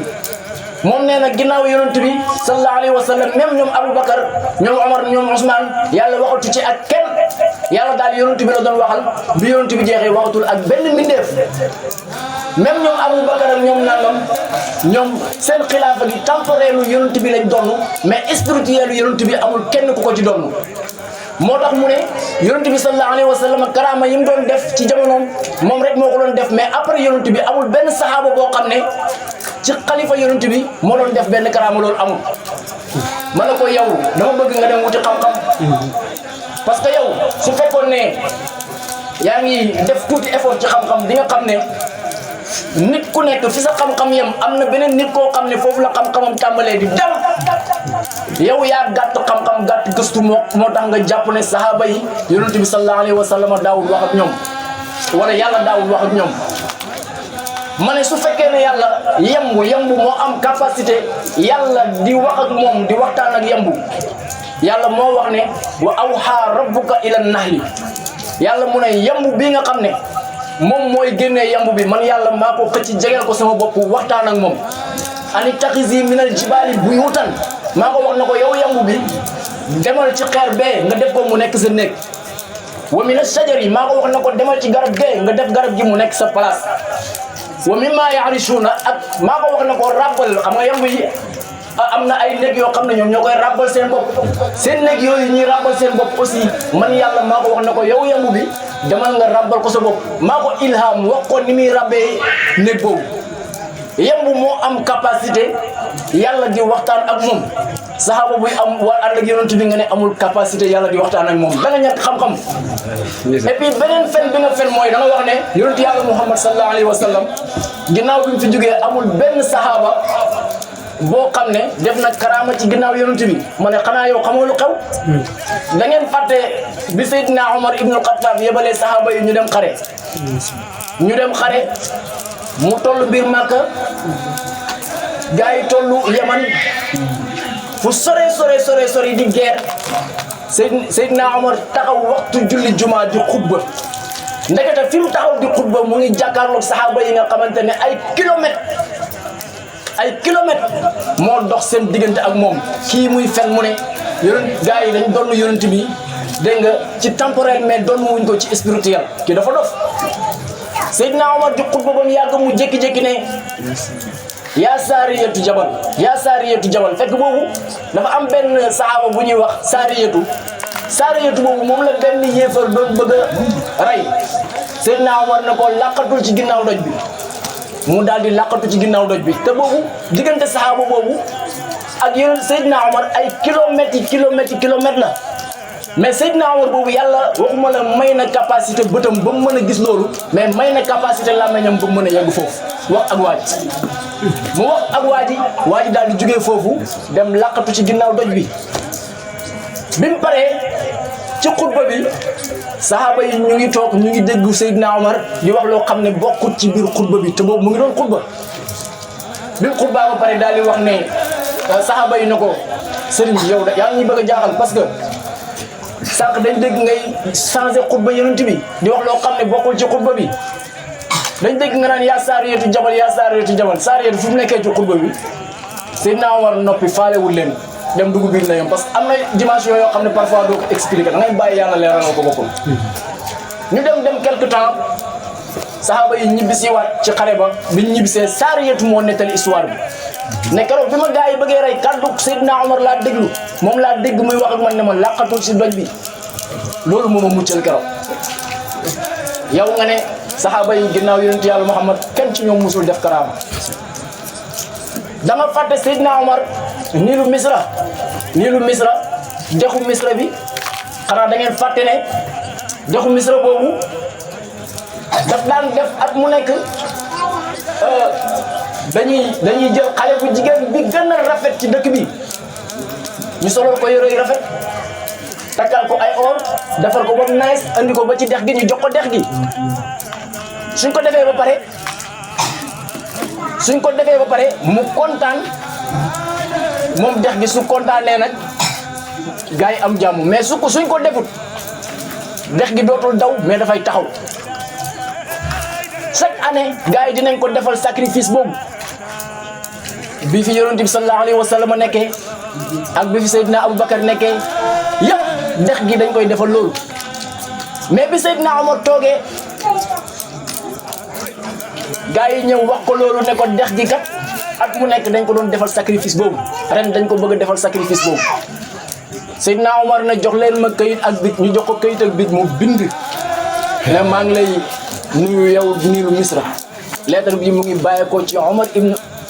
moom nee na ginnaaw yonent bi sallallahu alayhi wa sallam même ñoom Aboubacar ñoom Omar ñoom Ousmane yàlla waxatu ci ak kenn yàlla daal yonent bi la doon waxal bi yonent bi jeexee waxatul ak benn mbindeef même ñoom Aboubacar ak ñoom nangam ñoom seen xilaafa gi temporaire lu yonent bi lañ donn mais spirituel lu yonent bi amul kenn ku ko ci donn moo tax mu ne yonent bi sallallahu alayhi wa sallam karaama yi mu doon def ci jamonoom moom rek moo ko doon def mais après yonent bi amul benn saxaaba boo xam ne ci xalifa yonent bi moo doon def benn karaama loolu amul. ma ne ko yow dama bëgg nga dem wuti xam-xam parce que yow su fekkoon ne yaa ngi def tuuti effort ci xam-xam di nga xam ne nit ku nekk fi sa xam-xam yem am na beneen nit koo xam ne foofu la xam-xamam tàmbalee di dem. yow yaa gàtt xam-xam gàtt gëstu moo tax nga jàpp ne sahaaba yi yonent bi sallallahu alayhi wa sallam daawul wax ak ñoom wala yàlla daawul wax ak ñoom ma ne su fekkee ne yàlla yembu moo am capacité yàlla di wax ak moom di waxtaan ak yembu yàlla moo wax ne wa awhaa rabbuka ila nahli yàlla mu ne yembu bii nga xam ne moom mooy génnee yembu bi man yàlla maa ko xëcc jegeel ko sama bopp waxtaan ak moom ani taxizi minal jibaali buyutan maa ko wax na ko yow yambu bi demal ci xeer bee nga def ko mu nekk sa néeg wa mina shajari maa ko wax na ko demal ci garab gee nga def garab gi mu nekk sa place wa mimma yaarisuuna ak maa ko wax na ko ràbbal xam nga yambu yi am na ay néeg yoo xam ne ñoom ñoo koy ràbbal seen bopp seen néeg yooyu ñuy ràbbal seen bopp aussi man yàlla maa ko wax na ko yow yambu bi demal nga ràbbal ko sa bopp maa ko ilham wax ko ni muy ràbbee néeg boobu yembu moo am capacité yàlla di waxtaan ak moom saxaaba buy am war ànd ak yonent bi nga ne amul capacité yàlla di waxtaan ak moom da nga ñàkk xam-xam et puis beneen fen bi nga fen mooy da nga wax ne yonent yàlla Muhammad sallallahu alayhi wa sallam ginnaaw bi mu fi jógee amul benn saxaaba boo xam ne def na karaama ci ginnaaw yonent bi ma ne xanaa yow xamoo lu xew da ngeen fàtte bi Seydina Omar ibnul Xattaab yebalee saxaaba yi ñu dem xare mu toll biir Màkka gars yi tollu Yaman fu sore di guerre Seydina Omar taxaw waxtu julli juma di xutba ndekete fi mu taxaw di xutba mu ngi jàkkaarloog saxaaba yi nga xamante ne ay kilomètres moo dox seen diggante ak moom kii muy fen mu ne yonent gars yi dañ doon yonent bi dégg nga ci temporel mais doon wuñ ko ci spirituel kii dafa dof Seydina Omar di xutba ba mu yàgg mu jékki-jékki ne yaa saariyatu jabal fekk boobu dafa am benn saxaaba bu ñuy wax saariyatu boobu moom la benn yéefar doon bëgg a rey Seydina Omar na ko làqatul ci ginnaaw doj bi mu daal di làqatu ci ginnaaw doj bi te boobu diggante saxaaba boobu ak yeneen Seydina Omar ay kilomètres la mais Seydina Omar boobu yàlla waxuma la may na capacité bëtam ba mu mën a gis loolu mais may na capacité làmmiñam ba mu mën a yegg foofu wax ak waa ji mu wax ak waa ji daal di jógee foofu dem làqatu ci ginnaaw doj bi bi mu paree ci xutba bi saxaaba yi ñu ngi toog ñu ngi déggu Seydina Omar di wax loo xam ne bokkut ci biir xutba bi te boobu mu ngi doon xutba bi mu xutbaa ba pare daal di wax ne saxaaba yi ne ko sëriñ bi yow da yaa ngi bëgg a jaaxal parce que sànq dañ dégg ngay changé xutba yonent bi di wax loo xam ne bokkul ci xutba bi dañ dégg nga naan yaa saariyatu jabal saariyatu fu mu nekkee ci xutba bi Seydina Omar noppi faalewul leen dem dugg biir na yam parce que am na dimension yoo xam ne parfois doo ko expliquer da ngay bàyyi yàlla leeral ko boppam ñu dem quelque temps saxaaba yi ñibbisi waat ci xare ba biñ ñibbisee saariyatu moo nettali histoire bi ne keroog bi ma gars yi bëggee rey kàddu Seydina Omar laa déglu moom laa dégg muy wax ak man ne ma làqatul si doj bi loolu moo ma muccal keroog yow nga ne saxaaba yi ginnaaw yonent yàlla Muhammad kenn ci ñoom musul def karaama dama fàtte Seydina Omar niilu Misra dexu Misra bi xanaa da ngeen fàtte ne dexu Misra boobu daf daan def at mu nekk dañuy jël xale bu jigéen bi gën a rafet ci dëkk bi ñu solol ko yore yu rafet takkal ko ay or defar ko ba nice andi ko ba ci dex gi ñu jox ko dex gi suñ ko defee ba pare mu kontaan moom dex gi su kontaanee nag gars yi am jàmm mais suñ ko defut dex gi dootul daw mais dafay taxaw chaque année gars yi dinañ ko defal sacrifice boobu bi fi yonent bi sallallahu alayhi wa sallam nekkee ak bi fi Seydina Aboubacar nekkee yëpp dex gi dañ koy defal loolu mais bi Seydina Omar toogee gars yi ñëw wax ko loolu ne ko dex gi kat at mu nekk dañ ko doon defal sacrifice boobu ren dañ ko bëgg a defal sacrifice boobu Seydina Omar ne jox leen ma këyit ak bit ñu jox ko këyit ak bit mu bind ne maa ngi lay nuyu yow niiru Misra lettre bi mu ngi bàyyeekoo ci Omar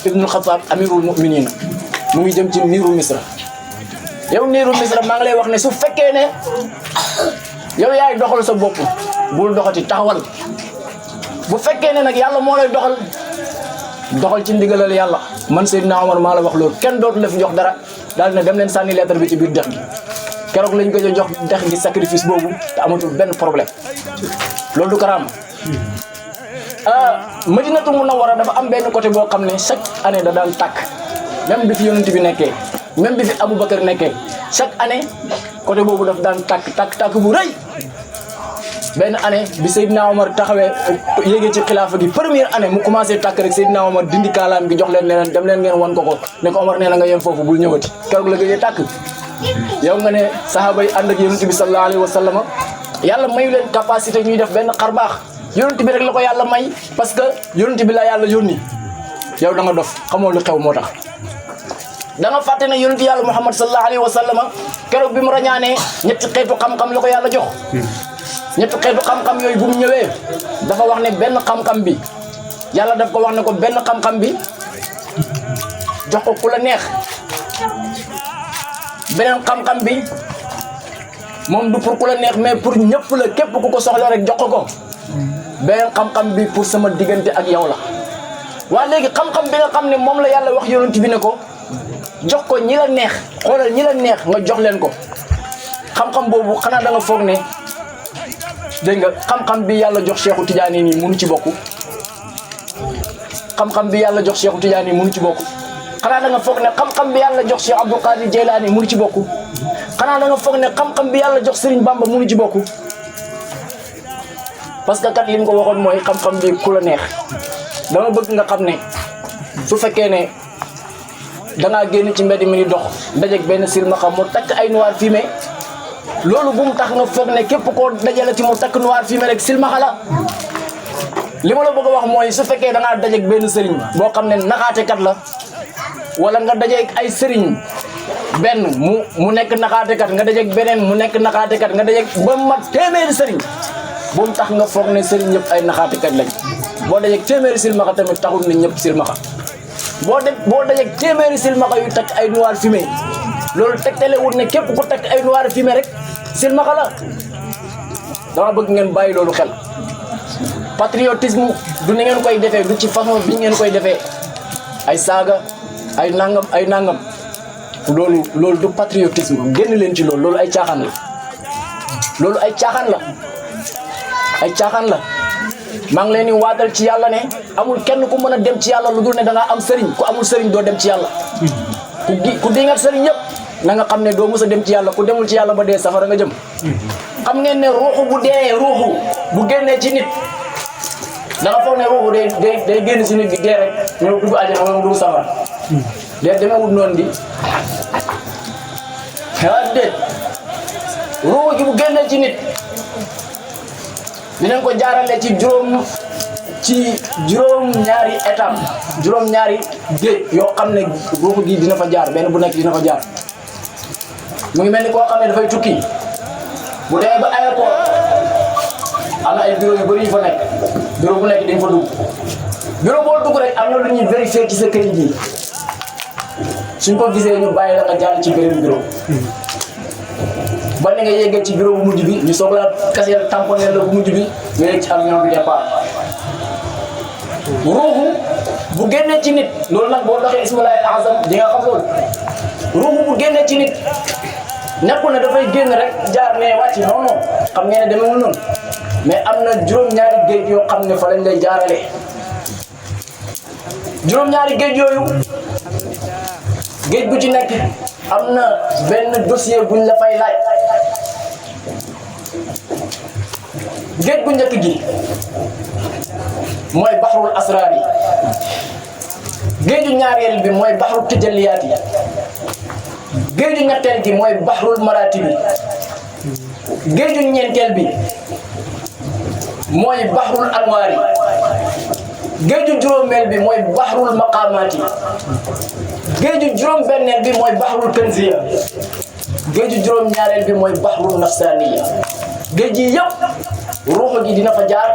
ibnu Xataab amirul mu'minin mu ngi jëm ci niiru Misra yow niiru Misra maa ngi lay wax ne su fekkee ne yow yaay doxal sa bopp bul doxati taxawal bu fekkee ne nag yàlla moo lay doxal ci ndigalal yàlla man Seydina Omar maa la wax loolu kenn dootu la fi jox dara daal ne dem leen sànni lettre bi ci biir dex gi keroog lañ ko jox dex gi sacrifice boobu te amatul benn problème loolu du karaama. Madinatu Munawwara dafa am benn côté boo xam ne chaque année da daan tàkk même bi fi yonent bi nekkee même bi fi Aboubacar nekkee chaque année côté boobu daf daan tàkk bu rëy. benn année bi Seydina Omar taxawee yéegee ci xilaafa gi première année mu commencé tàkk rek Seydina Omar dindi kaalaam gi jox leen leneen dem leen ngeen wan ko ne ko Omar nee na nga yem foofu bul ñëwati keroog la gëjee tàkk yow nga ne sahaaba yi ànd ak yonent bi sallallahu alayhi wa sallam yàlla mayu leen capacité ñuy def benn xar baax yonent bi rek la ko yàlla may parce que yonent bi la yàlla yónni yow da nga dof xamoo lu xew moo tax da nga fàtte ne yonent yàlla Muhammad sallallahu alayhi wa sallam keroog bi mu rañaanee ñetti xeetu xam-xam la ko yàlla jox ñetti xeetu xam-xam yooyu bu mu ñëwee dafa wax ne benn xam-xam bi yàlla daf ko wax ne ko benn xam-xam bi jox ko ku la neex beneen xam-xam bi moom du pour ku la neex mais pour ñëpp la képp ku ko soxla rek jox ko beneen xam-xam bi pour sama diggante ak yow la waa léegi xam-xam bi nga xam ne moom la yàlla wax yonent bi ne ko jox ko ñi la neex xoolal ñi la neex nga jox leen ko xam-xam boobu xanaa da nga foog ne dégg nga xam-xam bi yàlla jox Cheikhu Tidiane nii mënu ci bokk xam-xam bi yàlla jox Cheikhu Tidiane nii mënu ci bokk xanaa da nga foog ne xam-xam bi yàlla jox Cheikh Abdou Qadir Jeylaani mënu ci bokk xanaa da nga foog ne xam-xam bi yàlla jox Serigne Bamba mënu ci bokk parce que kat li mu ko waxoon mooy xam-xam bi ku la neex dama bëgg nga xam ne su fekkee ne dangaa génn ci mbedd mi di dox dajeeg benn silmaxa mu takk ay noir fumé loolu bu mu tax nga foog ne képp koo dajale ci mu takk noir fumé rek silmaxa la li ma la bëgg a wax mooy su fekkee dangaa dajeeg benn sëriñ boo xam ne naxaatekat la wala nga dajeeg ay sëriñ benn mu nekk naxaatekat nga dajeeg beneen mu nekk naxaatekat nga dajeeg ba mat téeméeri sëriñ bu mu tax nga foog ne sëriñ ñëpp ay naxaatekat lañ boo dajeeg téeméeri silmaxa tamit taxul ne ñëpp silmaxa boo dajeeg téeméeri silmaxa yu takk ay noir fumé loolu tegtalewul ne képp ku takk ay noir fumé rek silmaxa la dama bëgg ngeen bàyyi loolu xel patriotisme du ni ngeen koy defee du ci façon bi ngeen koy defee ay saaga ay nangam loolu du patriotisme génn leen ci loolu ay caaxaan la loolu ay caaxaan la maa ngi leen di waatal ci yàlla ne amul kenn ku mën a dem ci yàlla lu dul ne da ngaa am sëriñ ku amul sëriñ doo dem ci yàlla ku dingat sëriñ yëpp na nga xam ne doo mës a dem ci yàlla ku demul ci yàlla ba dee safara nga jëm xam ngeen ne ruuxu bu dee ruuxu bu génnee ci nit da nga foog ne ruuxu day génn si nit bi dee rek ñëw dugg àjjana wala dugg safara dee demewut noonu di déet ruuxu gi bu génnee ci nit dinañ ko jaarale ci juróom-ñaari étape juróom-ñaari géej yoo xam ne ruuxu gi dina fa jaar benn bu nekk dina fa jaar mu ngi mel ni koo xam ne dafay tukki bu demee ba aéroport am na ay bureau yu bëri yu fa nekk bureau bu nekk dañ fa dugg bureau boo dugg rek am na lu ñuy vérifier ci sa këyit gi suñ ko gisee ñu bàyyi la nga jàll ci beneen bureau ba ni nga yeggee ci bureau bu mujj bi ñu soog la kaseel tamponné la bu mujj bi nga yegg ci avion bi départ ruuxu bu génnee ci nit loolu nag boo doxee ismullahi al azam di nga xam loolu ruuxu bu génnee ci nit nekkul ne dafay génn rek jaar ne wàcc non non xam ngeen ne demewul noonu mais am na juróom-ñaari géej yoo xam ne fa lañ lay jaarale juróom-ñaari géej yooyu géej gu ci nekk am na benn dossier buñ la fay laaj géej gu njëkk gi mooy baxrul asraar yi géeju ñaareel bi mooy baxrul tijalliyaat yi géeju ñetteel gi mooy baxrul maratib yi géeju ñeenteel bi mooy baxrul anwaar yi géeju juróomeel bi mooy baxrul maqaamaat yi géeju juróom-benneel bi mooy baxrul kanziya géeju juróom-ñaareel bi mooy baxrul nafsaaniya géej yi yëpp ruuxu gi dina fa jaar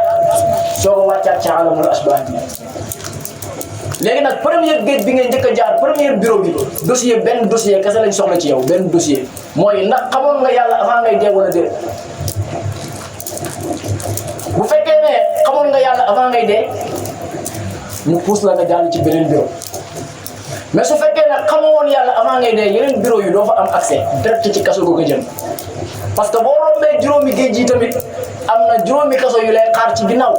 soo ko wàccaat ci alamul asbaah bi léegi nag première géej bi ngay njëkk a jaar première bureau bi dossier benn dossier kese lañ soxla ci yow benn dossier mooy ndax xamoon nga yàlla avant ngay dee wala déet bu fekkee ne xamoon nga yàlla avant ngay dee ñu pousse la nga jàll ci beneen bureau mais su fekkee ne xamoo woon yàlla avant ngay dee yeneen bureau yi doo fa am accès direct ci kaso googu jëm parce que boo rombee juróomi géej yi tamit am na juróomi kaso yu lay xaar ci ginnaaw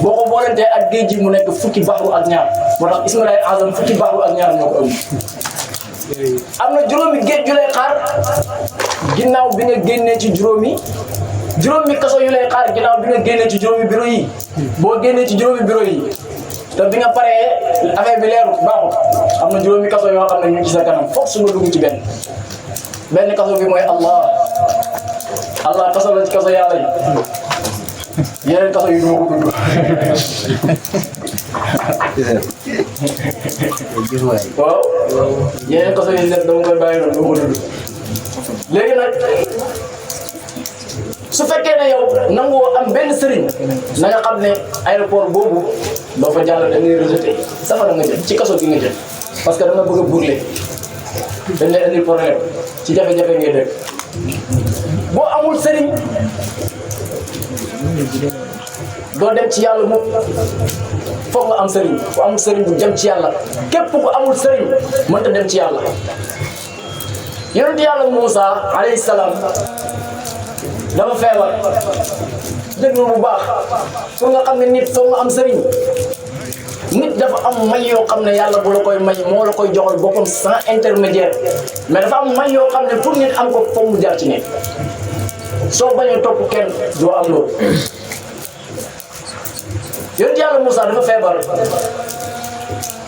boo ko boolentee ak géej gi mu nekk fukki baxru ak ñaar moo tax Ismaïl Azam fukki baxru ak ñaar ñoo ko am na juróomi géej yu lay xaar ginnaaw bi nga génnee ci juróomi kaso yu lay xaar ginnaaw bi nga génnee ci juróomi bureau yi boo génnee ci juróomi bureau yi te bi nga paree affaire bi leeru baaxul am na juróomi kaso yoo xam ne ñu ci sa kanam foog su nga dugg ci benn kaso bi mooy Allah kaso la ci kaso yàlla yi yeneen kaso yi du ma ko dund waaw yeneen kaso yi nekk dama koy bàyyi noonu du ma ko dund léegi nag su fekkee ne yow nangoo am benn sëriñ na nga xam ne aéroport boobu doo fa jàll da ngay rejeté safara nga jëm ci kaso gi nga jëm parce que da nga bëgg a burle dañ lay indil problème ci jafe-jafe ngay dëkk boo amul sëriñ doo dem ci yàlla moom foog nga am sëriñ ku amul sëriñ bu dem ci yàlla képp ku amul sëriñ mënta dem ci yàlla yonent yàlla Muusa alayhi salaam dafa feebar déglu bu baax pour nga xam ne nit foog nga am sëriñ nit dafa am may yoo xam ne yàlla bu la koy may moo la koy joxal boppam sans intermédiaire mais dafa am may yoo xam ne pour nit am ko foog mu jaar ci nit soo bañoo topp kenn doo am loolu yonent yàlla Moussa dafa feebar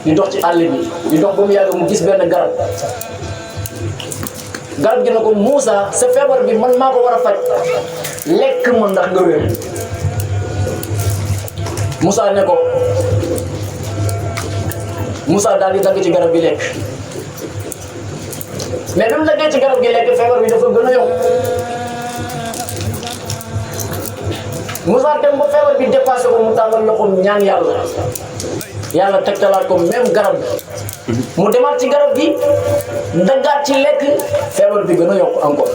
di dox ci àll bi di dox ba mu yàgg mu gis benn garab gi na ko Moussa sa feebar bi man maa ko war a faj lekk ma ndax nga wér Moussa ne ko Moussa daal di dagg ci garab gi lekk mais bi mu daggee ci garab gi lekk feebar bi dafa gën a yokk Moussa dem ba feebar bi dépassé ko mu tàllal loxoom ñaan yàlla tegtalaat ko même garab bi mu demaat ci garab gi daggaat ci lekk feebar bi gën a yokk encore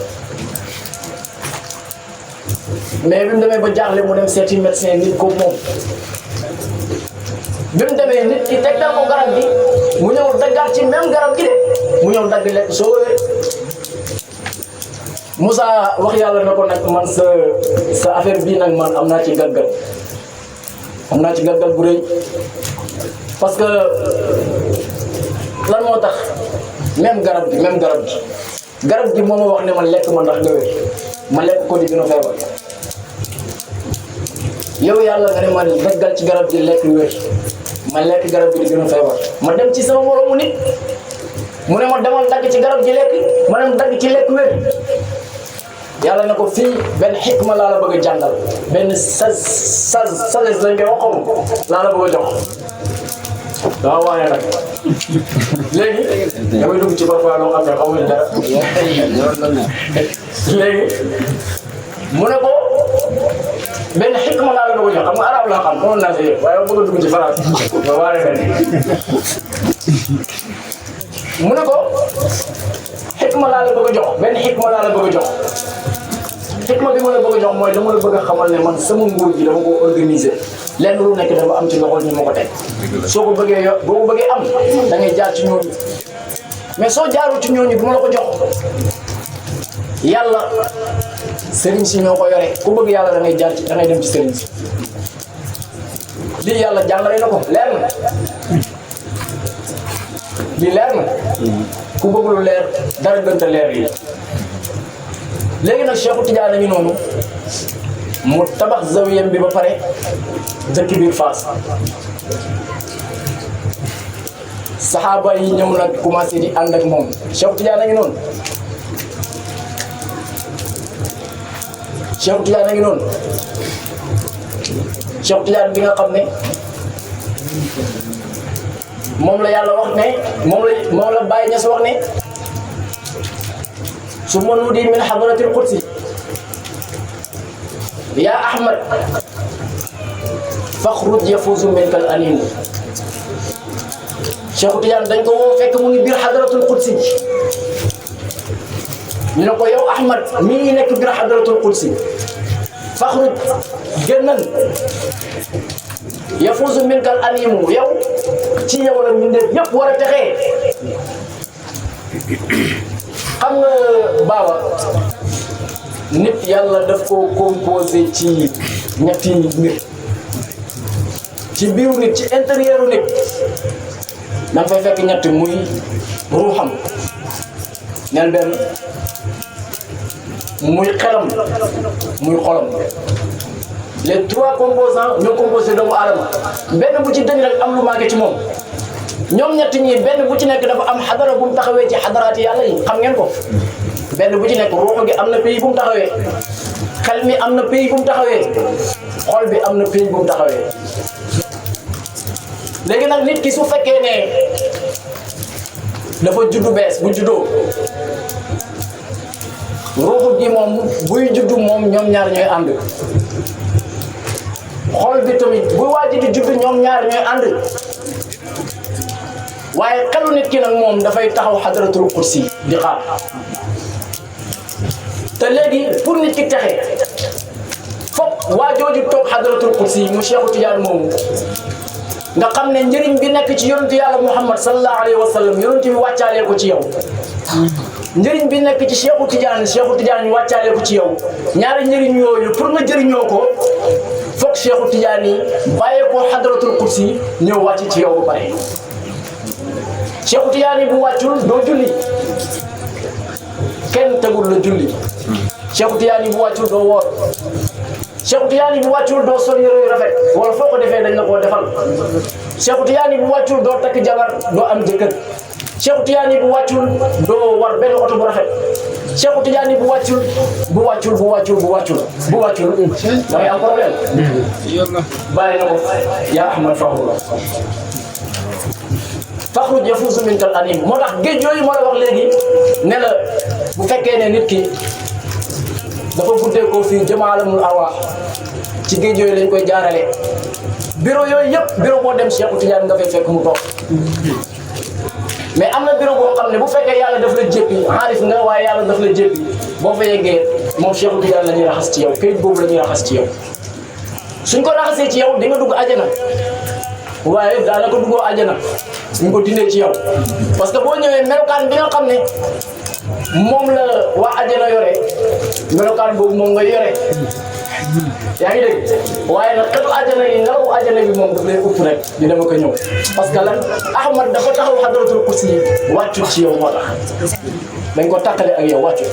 mais bi mu demee ba jaaxle mu dem seeti médecin nit ko moom bi mu demee nit ki tegtal ko garab gi mu ñëw daggaat ci même garab gi de mu ñëw dagg lekk soo wéree Moussa wax yàlla na ko nag man sa affaire bii nag man am naa ci gàggal bu rëy parce que lan moo tax même garab gi moo ma wax ne ma lekk ma ndax nga wér ma lekk ko di gën a feebar yow yàlla nga ne ma daggal ci garab gi lekk wér ma lekk garab gi di gën a feebar ma dem ci sama moromu nit mu ne ma demal dagg ci garab gi lekk ma dem dagg ci lekk wér yàlla na ko fii benn xikma laa la bëgg a jàngal benn sagesse lañ koy wax laa la bëgg a jox waaw waaye nag léegi damay dugg ci parfois loo xam ne xamuñ dara léegi mu ne ko benn xikma laa la bëgg a jox xam nga arab laa xam moom naa si yëpp waaye bëgg a dugg ci France ba waare fen mu ne ko xikma laa la bëgg a jox benn xikma laa la bëgg a jox xikma bi ma la bëgg a jox mooy dama la bëgg a xamal ne man sama nguur gi dama ko organiser lenn lu nekk dafa am ci loxo ñu ma ko teg soo ko bëggee boo ko bëggee am da ngay jaar ci ñooñu mais soo jaarul ci ñooñu du ma la ko jox yàlla sëriñ si ñoo ko yore ku bëgg yàlla da ngay jaar ci da ngay dem ci sëriñ si lii yàlla jàngale na ko leer na lii leer na ku bëgg lu leer dara gënta leer yi léegi nag Cheikhu Tidiane nañu noonu mu tabax zawiyam bi ba pare dëkk biir Fass saxaaba yi ñëw nag commencé di ànd ak moom Cheikhu Tidiane nañu noonu Cheikhu Tidiane nañu noonu Cheikhu Tidiane bi nga xam ne moom la yàlla wax ne moom la Baye Niass wax ne su ma nudi min hadratil qudsi ya Ahmad fakhruj yafuzu minkal anim Cheikhu Tidiane dañ ko woo fekk mu ngi biir hadratul qudsi ñu ne ko yow Ahmad mi ngi nekk biir hadratul qudsi fakhruj génnal yafuzu minkal anim yow ci yow la mbindeef yëpp war a texee xam nga baaba nit yàlla daf ko composé ci ñetti mbir ci biiru nit ci intérieur nit da nga fay fekk ñett muy ruuxam neel benn muy xelam muy xolam les trois composants ñoo composé doomu aadama benn bu ci dañ rek am lu manqué ci moom ñoom ñett ñi benn bu ci nekk dafa am xadara bu mu taxawee ci xadaraati yàlla yi xam ngeen ko benn bu ci nekk ruux gi am na pays bu mu taxawee xel mi am na pays bu mu taxawee xol bi am na pays bu mu taxawee léegi nag nit ki su fekkee ne dafa juddu bees bu juddoo ruux gi moom buy juddu moom ñoom ñaar ñooy ànd xol bi tamit buy waaj di juddu ñoom ñaar ñooy ànd waaye xelu nit ki nag moom dafay taxaw xadaratul kursi di xaar te léegi pour nit ki texe foog waa jooju toog xadaratul kursi mu Cheikhu Tidiane moomu nga xam ne njëriñ bi nekk ci yonentu yàlla Muhammad sallallahu alayhi wa sallam yonent bi wàccaalee ko ci yow njëriñ bi nekk ci Cheikhu Tidiane ñu wàccaalee ko ci yow ñaari njëriñ yooyu pour nga jëriñoo ko foog Cheikhu Tidiane yi bàyyee ko xadaratul kursi ñëw wàcc ci yow ba pare Cheikhu Tidiane bu wàccul doo julli kenn tegul la julli Cheikhu Tidiane bu wàccul doo woor Cheikhu Tidiane bu wàccul doo sol yére yu rafet wala foo ko defee dañ la koo defal Cheikhu Tidiane bu wàccul doo takk jabar doo am jëkkër Cheikhu Tidiane bu wàccul doo war benn oto bu rafet Cheikhu Tidiane bu wàccul da ngay am problème bàyyi na ko yaa Ahmad fakhruj yafuzu minkal anim moo tax géej yooyu moo la wax léegi ne la bu fekkee ne nit ki dafa guddee ko fii jamaalamul arwaax ci géej yooyu lañ koy jaarale bureau yooyu yëpp bureau boo dem Cheikhu Tidiane nga fay fekk mu toog mais am na bureau boo xam ne bu fekkee yàlla daf la jéppi aarif nga waaye yàlla daf la jéppi boo fa yeggee moom Cheikhu Tidiane la ñuy raxas ci yow këyit boobu la ñuy raxas ci yow suñ ko raxasee ci yow di nga dugg àjjana waaye daanaka duggoo àjjana ñu ko dindee ci yow parce que boo ñëwee melokaan bi nga xam ne moom la waa àjjana yore melokaan boobu moom nga yore yaa ngi dégg waaye nag xetu àjjana yi ngelawu àjjana bi moom daf lay upp rek di dama ko ñëw parce que lan Ahmad dafa taxaw xadaratul kursi yi wàccut ci yow moo tax dañ ko tàqale ak yow wàccut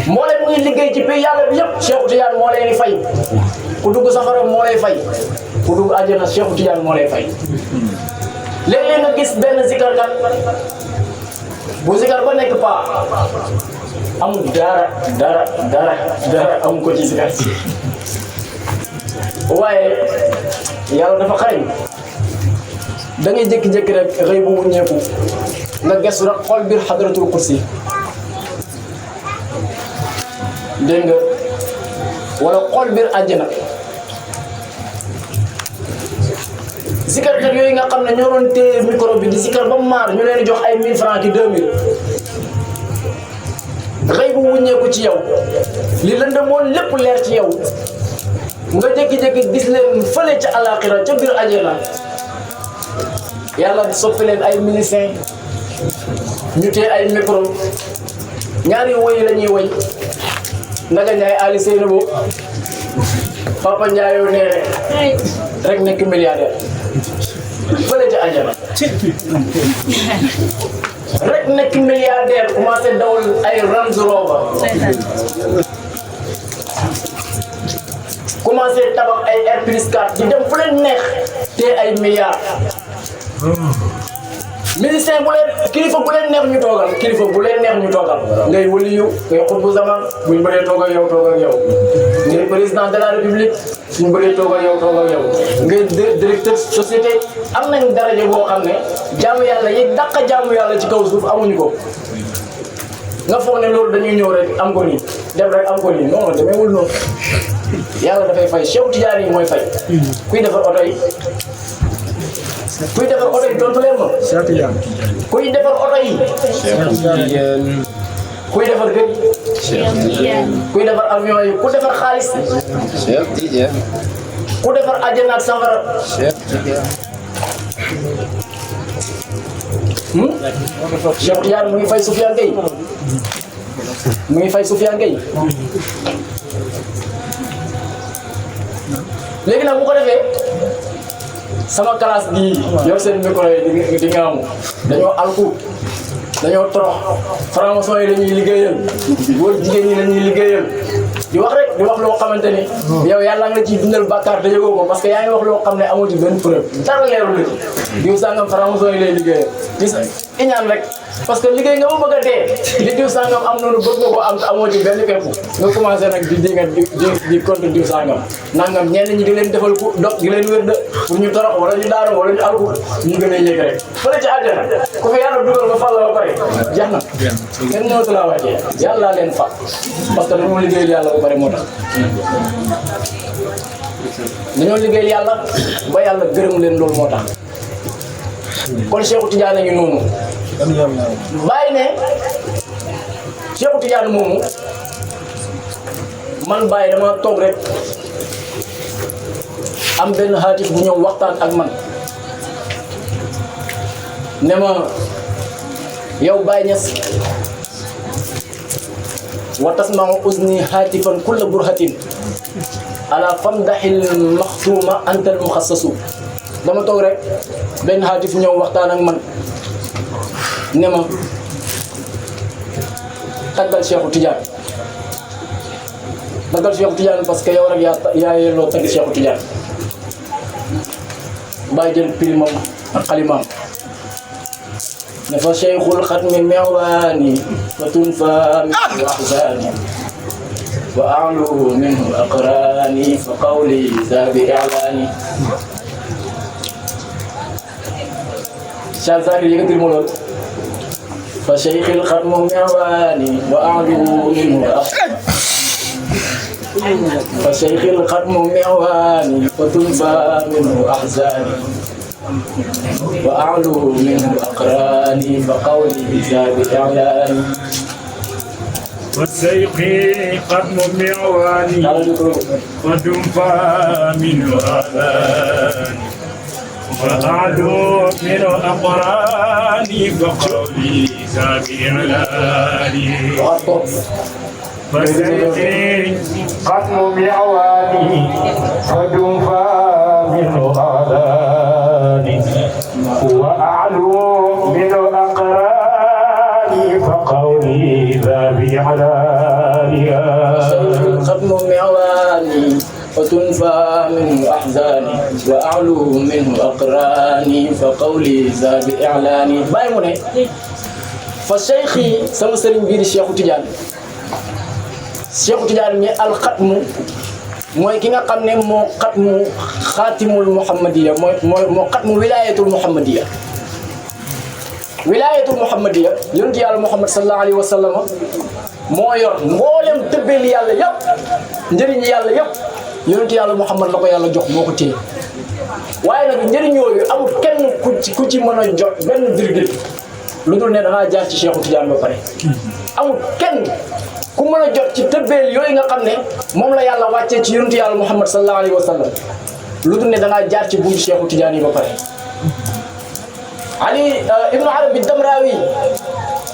moo leen mu ngi liggéey ci pays yàlla bi yëpp Cheikhu Tidiane moo leen di fay ku dugg safara moo lay fay ku dugg àjjana Cheikhu Tidiane moo lay fay léeg-léeg nga gis benn zikarkat bu zikar ba nekk paa amul dara amul ko ci zikar si waaye yàlla dafa xarañ da ngay jékki-jékki rek xëy bu wuññeeku nga gëstu rek xool biir xadratul kursi dégg nga wala xool biir àjjana zikarkat yooyu nga xam ne ñoo doon téye micro bi di zikar ba maar ñu leen di jox ay 1000 francs ki 2000 xëy bu wuññeeku ci yow li lëndëmoon lépp leer ci yow nga jékki-jékki gis leen fële ca àllaaxira ca biir àjjana yàlla soppi leen ay musiciens ñu téye ay micro ñaari woy la ñuy woy Ndaga Ndiaye Ali Seynabou Papa Ndiaye yoo nee rek nekk milliardaire fële ca àjjana rek nekk milliardaire commencé dawal ay Range Rover commencé tabax ay R+4 di dem fu leen neex te ay milliards musicien bu leen kilifa bu leen neex ñu toogal kilifa bu leen neex ñu toogal ngay waliyu ngay xutbu zaman buñ bëree toog ak yow ngay président de la république suñ bëree toog ak yow ngay directeur société am nañ daraja boo xam ne jaamu yàlla yi dàq jaamu yàlla ci kaw suuf amuñu ko nga foog ne loolu dañuy ñëw rek am ko nii dem rek am ko nii non demeewul noonu yàlla dafay fay Cheikh Tidiane yi mooy fay kuy defar oto yi kuy defar oto yi tontu leen ma kuy defar oto yi kuy defar kër kuy defar avion yi ku defar xaalis ku defar àjjana ak safara Cheikh Tidiane mu ngi fay Soufiane Gueye mu ngi fay Soufiane Gueye léegi nag bu ko defee sama classe gi yor seen micro yi di nga am dañoo alku dañoo torox franc-maçon yi lañuy liggéeyal góor jigéen ñi lañuy liggéeyal di wax rek di wax loo xamante ni yow yàlla nga ciy dundal bàkkaar te yëgoo ko parce que yaa ngi wax loo xam ne amoo ci benn preuve dara leerul la ci diw sàngam franc-maçon yi lay liggéeyal gis iñaan rek parce que liggéey nga ma bëgg a dee li diw sàngam am noonu bëgg nga ko am te amoo ci benn pepp nga commencé nag di contre diw sàngam nangam ñenn ñi di leen defal ku dog di leen wér de pour ñu torox wala ñu daanu wala ñu alku ñu gën a yéeg rek fële ci àddina ku fi yàlla dugal nga fal la ba pare jeex na kenn ñëwatu laa wàccee yàlla leen fa parce que dañoo liggéeyal yàlla ba pare moo tax dañoo liggéeyal yàlla ba yàlla gërëm leen loolu moo tax kon Cheikh Tidiane ngi noonu bàyyi ne Cheikh Tidiane moomu man bàyyi dama toog rek am benn xaatif bu ñëw waxtaan ak man ne ma yow Baye Niass wa tasma'u uzni haatifan kulla burhatin ala famdahil maxtuuma antal muxassasu dama toog rek benn xaatif ñëw waxtaan ak man ne ma taggal Cheikh Tidiane parce que yow rek yaa yelloo tagg Cheikh Tidiane Baye jël pilimam ak xalimaam ne fa cheikhul xatmi mewaani fa tunfa min ahzani wa a'lu minhu aqrani fa qawli za bi i'lani Cheikh Zakir yëkkatil ma lool fa cheikhul xatmi mewaani wa a'lu minhu فشيخ الختم معواني وتنفى منه أحزاني وأعلو منه أقراني فقولي زاد إعلاني والشيخ ختم معواني وتنفى منه أحزاني وأعلو منه أقراني فقولي زاد إعلاني فسيدي ختم بعواني فتنفى منه آذاني وأعلو منه أقراني فقولي ذا بعلاني ختم بعواني وتنفى منه أحزاني وأعلو منه أقراني فقولي ذا بإعلاني باي موني فالشيخي سمسرين بيد الشيخ Tidiane Cheikh Tidiane mi alxatmu mooy ki nga xam ne moo xatmu xaatimul muhammadiya moo xatmu wilaayatul muhammadiya yonent yàlla Muhammad sallallahu alayhi wa sallam moo yor mboolem tëbbeeli yàlla yëpp njëriñi yàlla yëpp yonent yàlla Muhammad la ko yàlla jox moo ko téye waaye nag njëriñ yooyu amul kenn ku ci mën a jot benn virgule lu dul ne da ngaa jaar ci Cheikh Tidiane ba pare amul kenn ku mën a jot ci tëbbeel yooyu nga xam ne moom la yàlla wàccee ci yonent yàlla Muhammad sallallahu alayhi wa sallam lu dul ne da ngaa jaar ci buum Cheikh Tidiane yi ba pare Ali ibnu Arabi Damrawi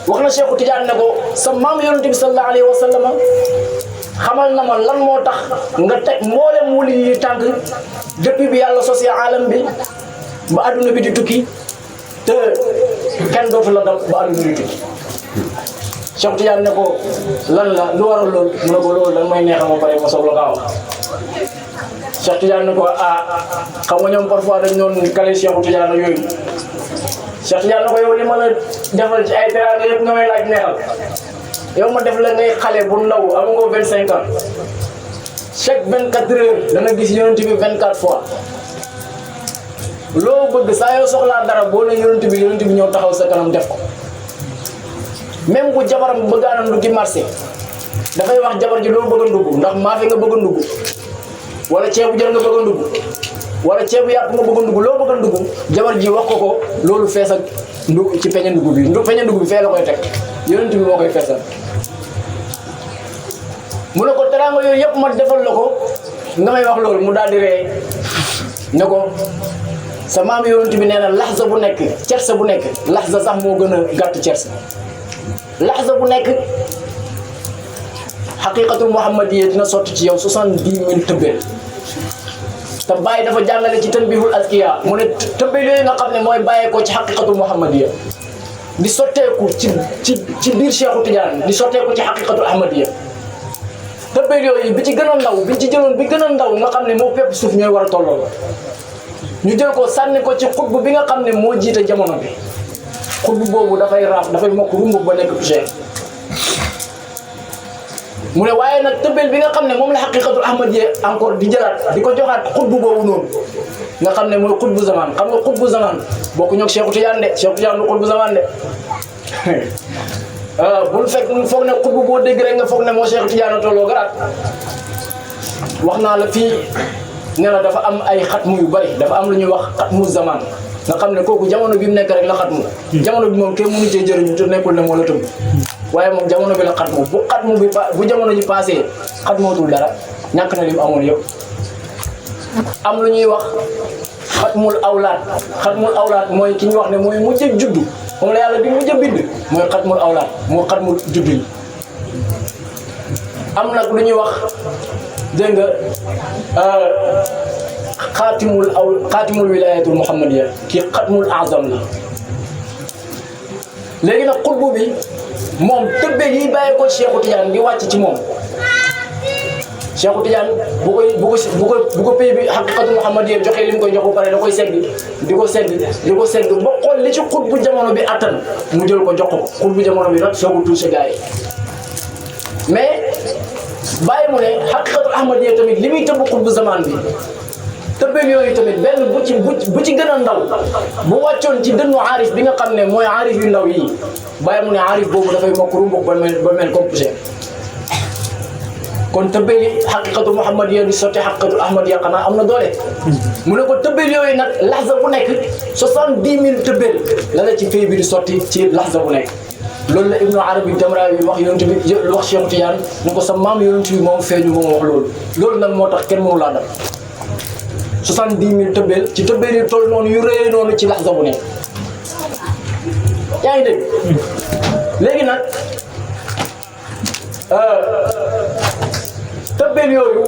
wax na Cheikh Tidiane ne ko sa maam yonent bi sallallahu alayhi wa sallam xamal na ma lan moo tax nga teg mboolem wuli yi tànk depuis bi yàlla sos alam bi ba adduna bi di tukki te kenn dootu la dal ba adduna di tukki Cheikh Tidiane ne ko lan la lu waral loolu mu ne ko loolu lan may neexal ma pare ma soog la kaa wax Cheikh Tidiane ne ko xam nga ñoom parfois dañ doon kale Cheikh Tidiane yooyu Cheikh Tidiane ne ko yow li ma la defal ci ay teraanga yëpp nga may laaj neexal yow ma def la ngay xale bu ndaw amagoo 25 ans chaque 24 heures da nga gis yonent bi 24 fois loo bëgg saa yoo soxlaa dara boo ne yonent bi ñëw taxaw sa kanam def ko même bu jabaram bëggaana nduggi marché dafay wax jabar ji loo bëgg a ndugg ndax maafe nga bëgg a ndugg wala ceebu jën nga bëgg a ndugg wala ceebu yàpp nga bëgg a ndugg loo bëgg a ndugg jabar ji wax ko loolu fees ak ndugg ci peñe ndugg bi peñe ndugg bi fee la koy teg yonent bi moo koy feesal mu ne ko teraanga yooyu yëpp ma defal la ko nga may wax loolu mu daal di ree ne ko sa maam yonent bi nee na laxza bu nekk cersa bu nekk laxza sax moo gën a gàtt cersa laxza bu nekk xaqiqatul muhammadiyya dina sotti ci yow 70,000 tëbbeel te bàyyi dafa jàngale ci tanbihul azkiya mu ne tëbbeel yooyu nga xam ne mooy bàyyeekoo ci xaqiqatul muhammadiyya di sotteeku ci biir Cheikhu Tidiane di sotteeku ci xaqiqatul ahmadiyya tëbbeel yooyu bi ci gën a ndaw bi ci jëloon bi gën a ndaw nga xam ne moo fépp suuf ñooy war a tolloo ñu jël ko sànni ko ci xutbu bi nga xam ne moo jiite jamono bi xutbu boobu dafay raaf dafay mokk rumbu ba nekk touché mu ne waaye nag tëbbeel bi nga xam ne moom la xaqiqatul ahmadiyya encore di jëlaat di ko joxaat xutbu boobu noonu nga xam ne mooy xutbu zaman xam nga xutbu zaman bokku ñoog Cheikh Tidiane de Cheikh Tidiane lu xutbu zaman de bul fekk foog ne xutbu boo dégg rek nga foog ne moo Cheikh Tidiane tolloo garaat wax naa la fii ne la dafa am ay xatmu yu bari dafa am lu ñuy wax xatmu zaman nga xam ne kooku jamono bi mu nekk rek la xatmu jamono bi moom kenn mënu cee jëriñu te nekkul ne moo la tëb waaye moom jamono bi la xatmu bu xatmu bi bu jamono ji passé xatmootul dara ñàkk na li mu amoon yëpp am lu ñuy wax xatmul awlaat mooy ki ñu wax ne mooy mujj a juddu moom la yàlla di mujj a bind mooy xatmul awlaat moo xatmul juddu yi am nag lu ñuy wax dégg nga xaatimul wilayatul muhammadiyya kii xatmul azam la léegi nag xutbu bi moom tëbbeel yi bàyyi ko Cheikhu Tidiane di wàcc ci moom Cheikhu Tidiane bu ko pays bi xaqiqatul muhammadiyya joxe li mu koy jox ba pare da koy segg di ko segg ba xool li ci xutbu jamono bi attan mu jël ko jox ko xutbu jamono bi nag soogu touché gars yi mais bàyyi mu ne xaqiqatul ahmadiyya tamit li muy tëbb xutbu zaman bi tëbbeel yooyu tamit benn bu ci gën a ndaw bu wàccoon ci dënnu aarif bi nga xam ne mooy aarif yu ndaw yi bàyyi mu ne aarif boobu dafay mokk rumbok ba mel comme poussière kon tëbbeel yi xaqiqatul muhammadiyya di sotti xaqiqatul ahmadiyya xanaa am na doole mu ne ko tëbbeel yooyu nag laxza bu nekk 70,000 tëbbeel la la ci pays bi di sotti ci laxza bu nekk loolu la Ibnu Arabi Damrawi wax yonent bi wax Cheikh Tidiane ne ko sa maam yonent bi moom feeñu moom wax loolu nag moo tax kenn mënu laa dal 70,000 tëbbeel ci tëbbeel yi toll noonu yu rëy noonu ci laxza bu nekk yaa ngi dégg léegi nag tëbbeel yooyu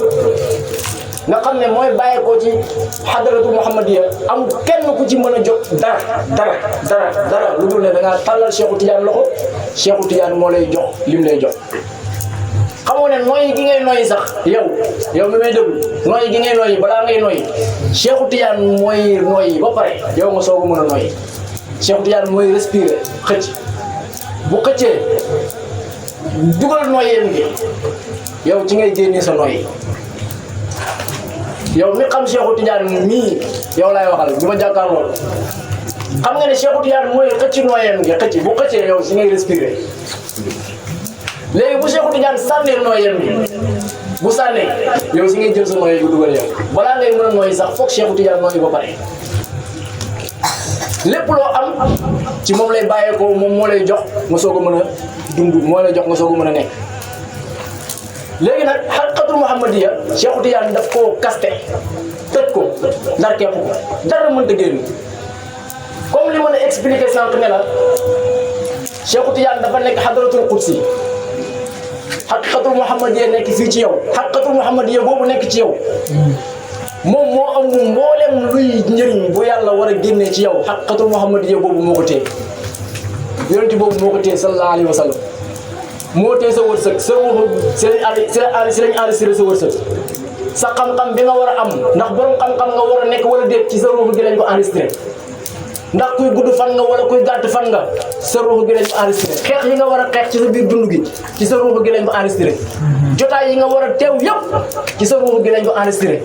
nga xam ne mooy bàyyeekoo ci xadaratu muhammadiyya am kenn ku ci mën a jot dara lu dul ne da ngaa tàllal Cheikhu Tidiane loxo Cheikhu Tidiane moo lay jox lim lay jox. xamoo ne nooyi gi ngay nooyi sax yow mi may déglu nooyi gi ngay nooyi balaa ngay nooyi Cheikhu Tidiane mooy nooyi ba pare yow nga soog a mën a nooyi Cheikhu Tidiane mooy respirer xëcc bu xëccee dugal nooyeem gi yow ci ngay génnee sa nooyi. yow mi xam Cheikhu Tidiane mii yow laay waxal bi ma jàkkaarloo xam nga ne Cheikhu Tidiane mooy xëcc nooyeem gi xëcc bu xëccee yow si ngay respirer léegi bu Cheikhu Tidiane sànnee nooyeem gi bu sànnee yow si ngay jël sa nooyi bu dugal yow balaa ngay mën a nooyi sax foog Cheikhu Tidiane nooyi ba pare lépp loo am ci moom lay bàyyeekoo moom moo lay jox nga soog a mën a dund moo lay jox nga soog a mën a nekk. léegi nag xaqiqatul muhammadiyya Cheikhu Tidiane daf koo kaste tëj ko ndar képp ko dara mënta génn comme li ma la expliqué sànq ne la Cheikh Tidiane dafa nekk hadratul qudsi haqiqatul muhammadiyya nekk fii ci yow haqiqatul muhammadiyya boobu nekk ci yow moom moo am mboolem luy njëriñ bu yàlla war a génnee ci yow haqiqatul muhammadiyya boobu moo ko téye yonent boobu moo ko téye sallallahu alayhi wa sallam moo téye sa wërsëg sa ruuxu si lañ enregistré sa wërsëg sa xam-xam bi nga war a am ndax borom xam-xam nga war a nekk wala déet ci sa ruuxu gi lañ ko enregistré ndax kuy gudd fan nga wala kuy gàtt fan nga sa ruuxu gi lañ ko enregistré xeex yi nga war a xeex ci sa biir dund gi ci sa ruuxu gi lañ ko enregistré jotaay yi nga war a teew yëpp ci sa ruuxu gi lañ ko enregistré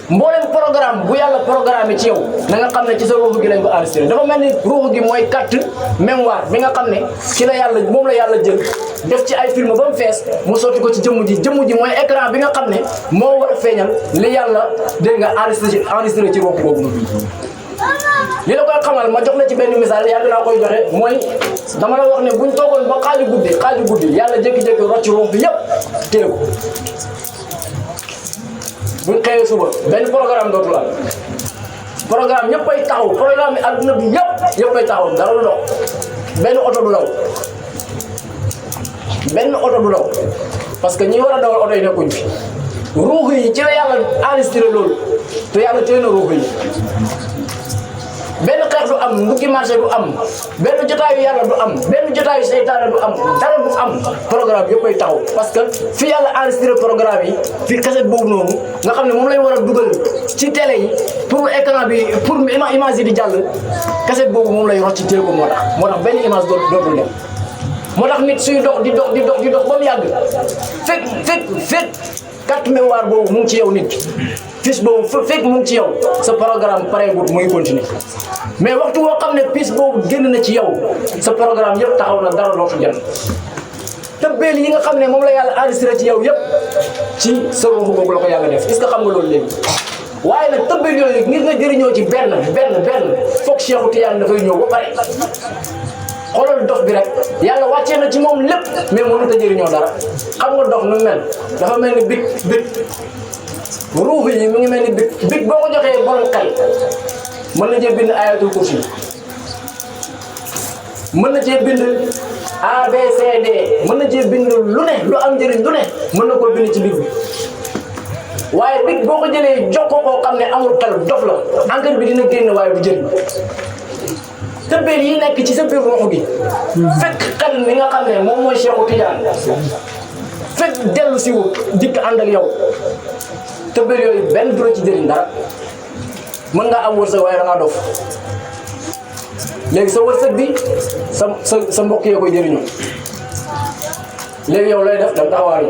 mboolem programme bu yàlla programme ci yow na nga xam ne ci sa ruuxu gi lañ ko enregistré dafa mel ni ruuxu gi mooy carte mémoire bi nga xam ne ci la yàlla moom la yàlla jël def ci ay film ba mu fees mu sotti ko ci jëmm ji mooy écran bi nga xam ne moo war a feeñal li yàlla dégg nga enregistré ci ruuxu boobu li la koy xamal ma jox la ci benn misaal yàlla naa koy joxe mooy dama la wax ne buñ toogoon ba xaaju guddi yàlla jékki-jékki rocc ruux bi yëpp téye ko buñ xëyee suba benn programme dootul am programme ñëpp ay taxaw programme yi adduna bi yëpp ay taxaw dara du dox benn oto du daw parce que ñi war a dawal oto yi nekkuñ fi ruux yi ci la yàlla enregistré loolu te yàlla téye na ruux yi benn xeex du am nduggi marché du am benn jotaayu yàlla du am benn jotaayu seytaane du am dara du am programme yëpp ay taxaw parce que fi yàlla enregistré programme yi fi cassette boobu noonu nga xam ne moom lañ war a dugal ci télé yi pour écran bi pour image yi di jàll cassette boobu moom lay rocc ci téye ko moo tax benn image dootul dem moo tax nit suy dox di dox ba mu yàgg fekk carte mémoire boobu mu ngi ci yow nit fiche boobu fekk mu ngi ci yow sa programme pareegul muy continuer mais waxtu woo xam ne pièce boobu génn na ci yow sa programme yëpp taxaw na dara dootu jëm tëbbeel yi nga xam ne moom la yàlla enregistré ci yow yëpp ci sa ruuxu boobu la ko yàlla def est-ce que xam nga loolu léegi waaye nag tëbbeel yooyu ngir nga jëriñoo ci benn foog Cheikhu Tidiane dafay ñëw ba pare xoolal dof bi rek yàlla wàccee na ci moom lépp mais mënut a jëriñoo dara xam nga dof nu mel dafa mel ni big ruux yi mu ngi mel ni big boo ko joxee borom xel mën na cee bind ayatul kursi mën na cee bind ABCD mën na cee bind lu ne lu am njëriñ lu ne mën na koo bind ci big bi waaye big boo ko jëlee jox ko koo xam ne amul xel dof la encre bi dina génn waaye du jëriñ tëbbeel yi nekk ci sa biir ruux gi fekk xel mi nga xam ne moom mooy Cheikhu Tidiane fekk dellu si wu dikk ànd ak yow tëbbeel yooyu benn du la ci jëriñ dara mën ngaa am wërsëg waaye da ngaa dof léegi sa wërsëg bi sa mbokk yee koy jëriñoo léegi yow lay def da nga taxawaale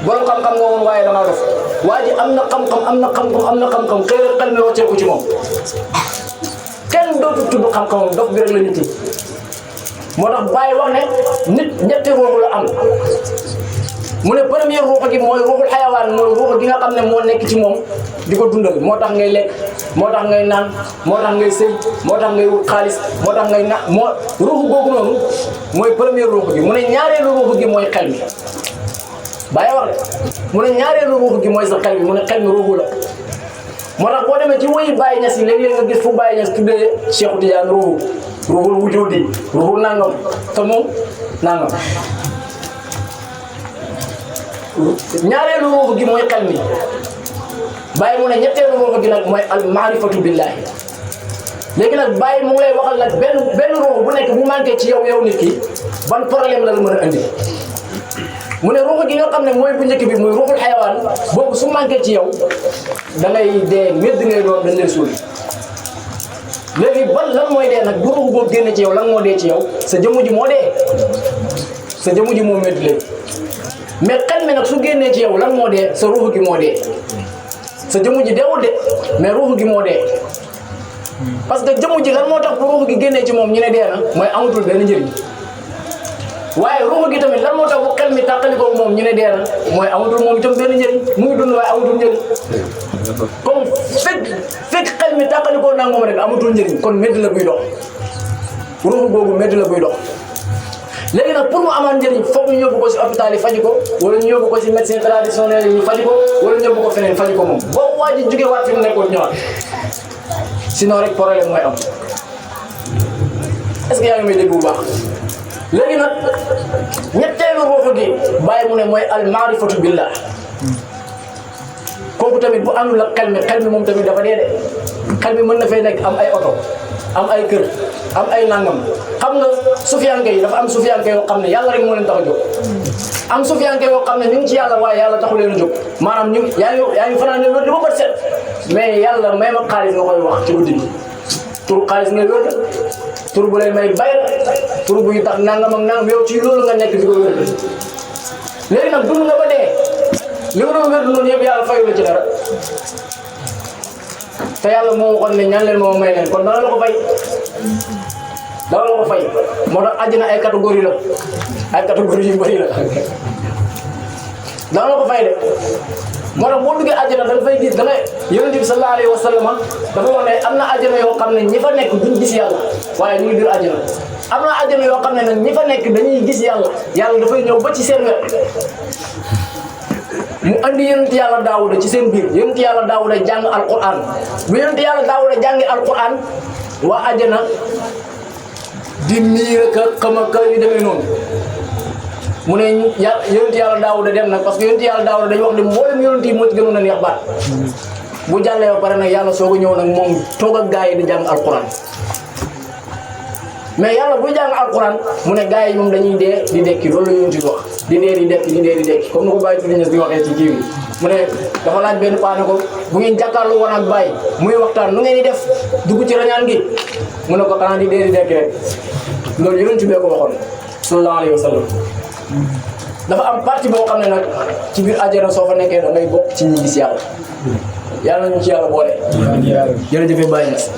borom xam-xam nga woon waaye da ngaa dof waa ji am na xam-xam xëy na xel mi wàcceeku ci moom kenn dootu tudd xam-xamam dof bi rek la ñu tudd moo tax Baye wax ne nit ñetti ruux la am mu ne premier ruux gi mooy ruuxul xayawaan mooy ruux gi nga xam ne moo nekk ci moom di ko dundal moo tax ngay lekk moo tax ngay naan moo tax ngay sëy moo tax ngay wut xaalis moo tax ngay ruux googu noonu mooy premier ruux gi mu ne ñaareelu ruux gi mooy xel mi Baye wax de mu ne ñaareelu ruux gi mooy sa xel mi mu ne xel mi ruuxu la moo tax boo demee ci woyi Baye Niass yi léeg-léeg nga gis fu Baye Niass tuddee Cheikhu Tidiane ruuxul wujudi ruuxul nangam te moom nangam ñaareelu ruux gi mooy xel mi Baye mu ne ñetteelu ruux gi nag mooy al maarifatu billahi léegi nag Baye mu ngi lay waxal nag benn ruux bu nekk bu manqué ci yow nit ki ban problème la mën a andi mu ne ruux gi nga xam ne mooy bu njëkk bi muy ruuxul xayawaan boobu su manqué ci yow da ngay dee médd ngay doon dañ lay suul léegi lan mooy dee nag bu ruux boobu génne ci yow lan moo dee ci yow sa jëmm ji moo dee sa jëmm ji moo médd léegi mais xel mi nag su génnee ci yow lan moo dee sa ruux gi moo dee sa jëmm ji deewul de mais ruux gi moo dee parce que jëmm ji lan moo tax bu ruux gi génnee ci moom ñu ne dee na mooy amatul benn njëriñ waaye ruux gi tamit lan moo tax bu xel mi tàqalikoo moom ñu ne dee na mooy amatul moom itam benn njëriñ mu ngi dund waaye amatul njëriñ comme fekk xel mi tàqalikoo nag moom rek amatul njëriñ kon médd la buy dox ruux googu médd la buy dox léegi nag pour mu amaan njëriñ foog ñu yóbbu ko si hôpital yi faji ko wala ñu yóbbu ko si médecin traditionnel yi ñu faji ko wala ñu yóbbu ko feneen faji ko moom boo waa ji jógee waat fi mu nekkoon ñëwaat sinon rek problème mooy am est-ce que yaa ngi may dégg bu baax léegi nag ñetteelu ruuxu gi bàyyi mu ne mooy al maarifatu billah kooku tamit bu àndul ak xel mi moom tamit dafa dee de xel mi mën na fay nekk am ay oto am ay kër am ay nangam xam nga sufiyanke yi dafa am sufiyanke yoo xam ne yàlla rek moo leen tax a jóg am sufiyanke yoo xam ne ñu ngi ci yàlla waaye yàlla taxu leen a jóg maanaam ñu yaa ngi fanaan ne wér di ba bët set mais yàlla may ma xaalis nga koy wax ci guddi gi tur xaalis ngay wér tur bu lay may bay tur buy tax nangam ak nangam yow ci loolu nga nekk di ko wér léegi nag dund nga ba dee li nga doon wér noonu yëpp yàlla fayu la ci dara te yàlla moo waxoon ne ñaan leen moo may leen kon dana la ko fay moo tax àjjana ay catégorie la ay catégorie yu bëri la dana la ko fay de moo tax boo duggee àjjana da nga fay gis da ngay yonent bi sallallahu alayhi wa sallam dafa wax ne am na àjjana yoo xam ne ñi fa nekk duñ gis yàlla waaye ñu ngi biir àjjana am na àjjana yoo xam ne nag ñi fa nekk dañuy gis yàlla dafay ñëw ba ci seen wet mu andi yonent yàlla daawuda ci seen biir yonent yàlla daawuda jàng alquran bu yonent yàlla daawuda jàngi alquran waa àjjana di miir ka xama ka yu demee noonu mu ne yonent yàlla daawuda dem nag parce que yonent yàlla daawuda dañu wax ne mboolem yonent yi moo ci gënoon a neex baat bu jàllee ba pare nag yàlla soog a ñëw nag moom toog ak gaa yi di jàng alquran mais yàlla buy jàng alquran mu ne gaa yi moom dañuy dee di dekki loolu la yonent bi wax di dee di dekki comme ni ko Baye Touré di waxee ci kii bi mu ne dafa laaj benn paa ne ko bu ngeen jàkkaarloo woon ak Baye muy waxtaan nu ngeen di def dugg ci rañaan gi mu ne ko xanaa di dee di dekki rek loolu yonent bi ko waxoon sallallahu alayhi wa sallam dafa am partie boo xam ne nag ci biir àjjana soo fa nekkee da ngay bokk ci ñi gis yàlla nañu ci yàlla boole jërëjëf Baye Niass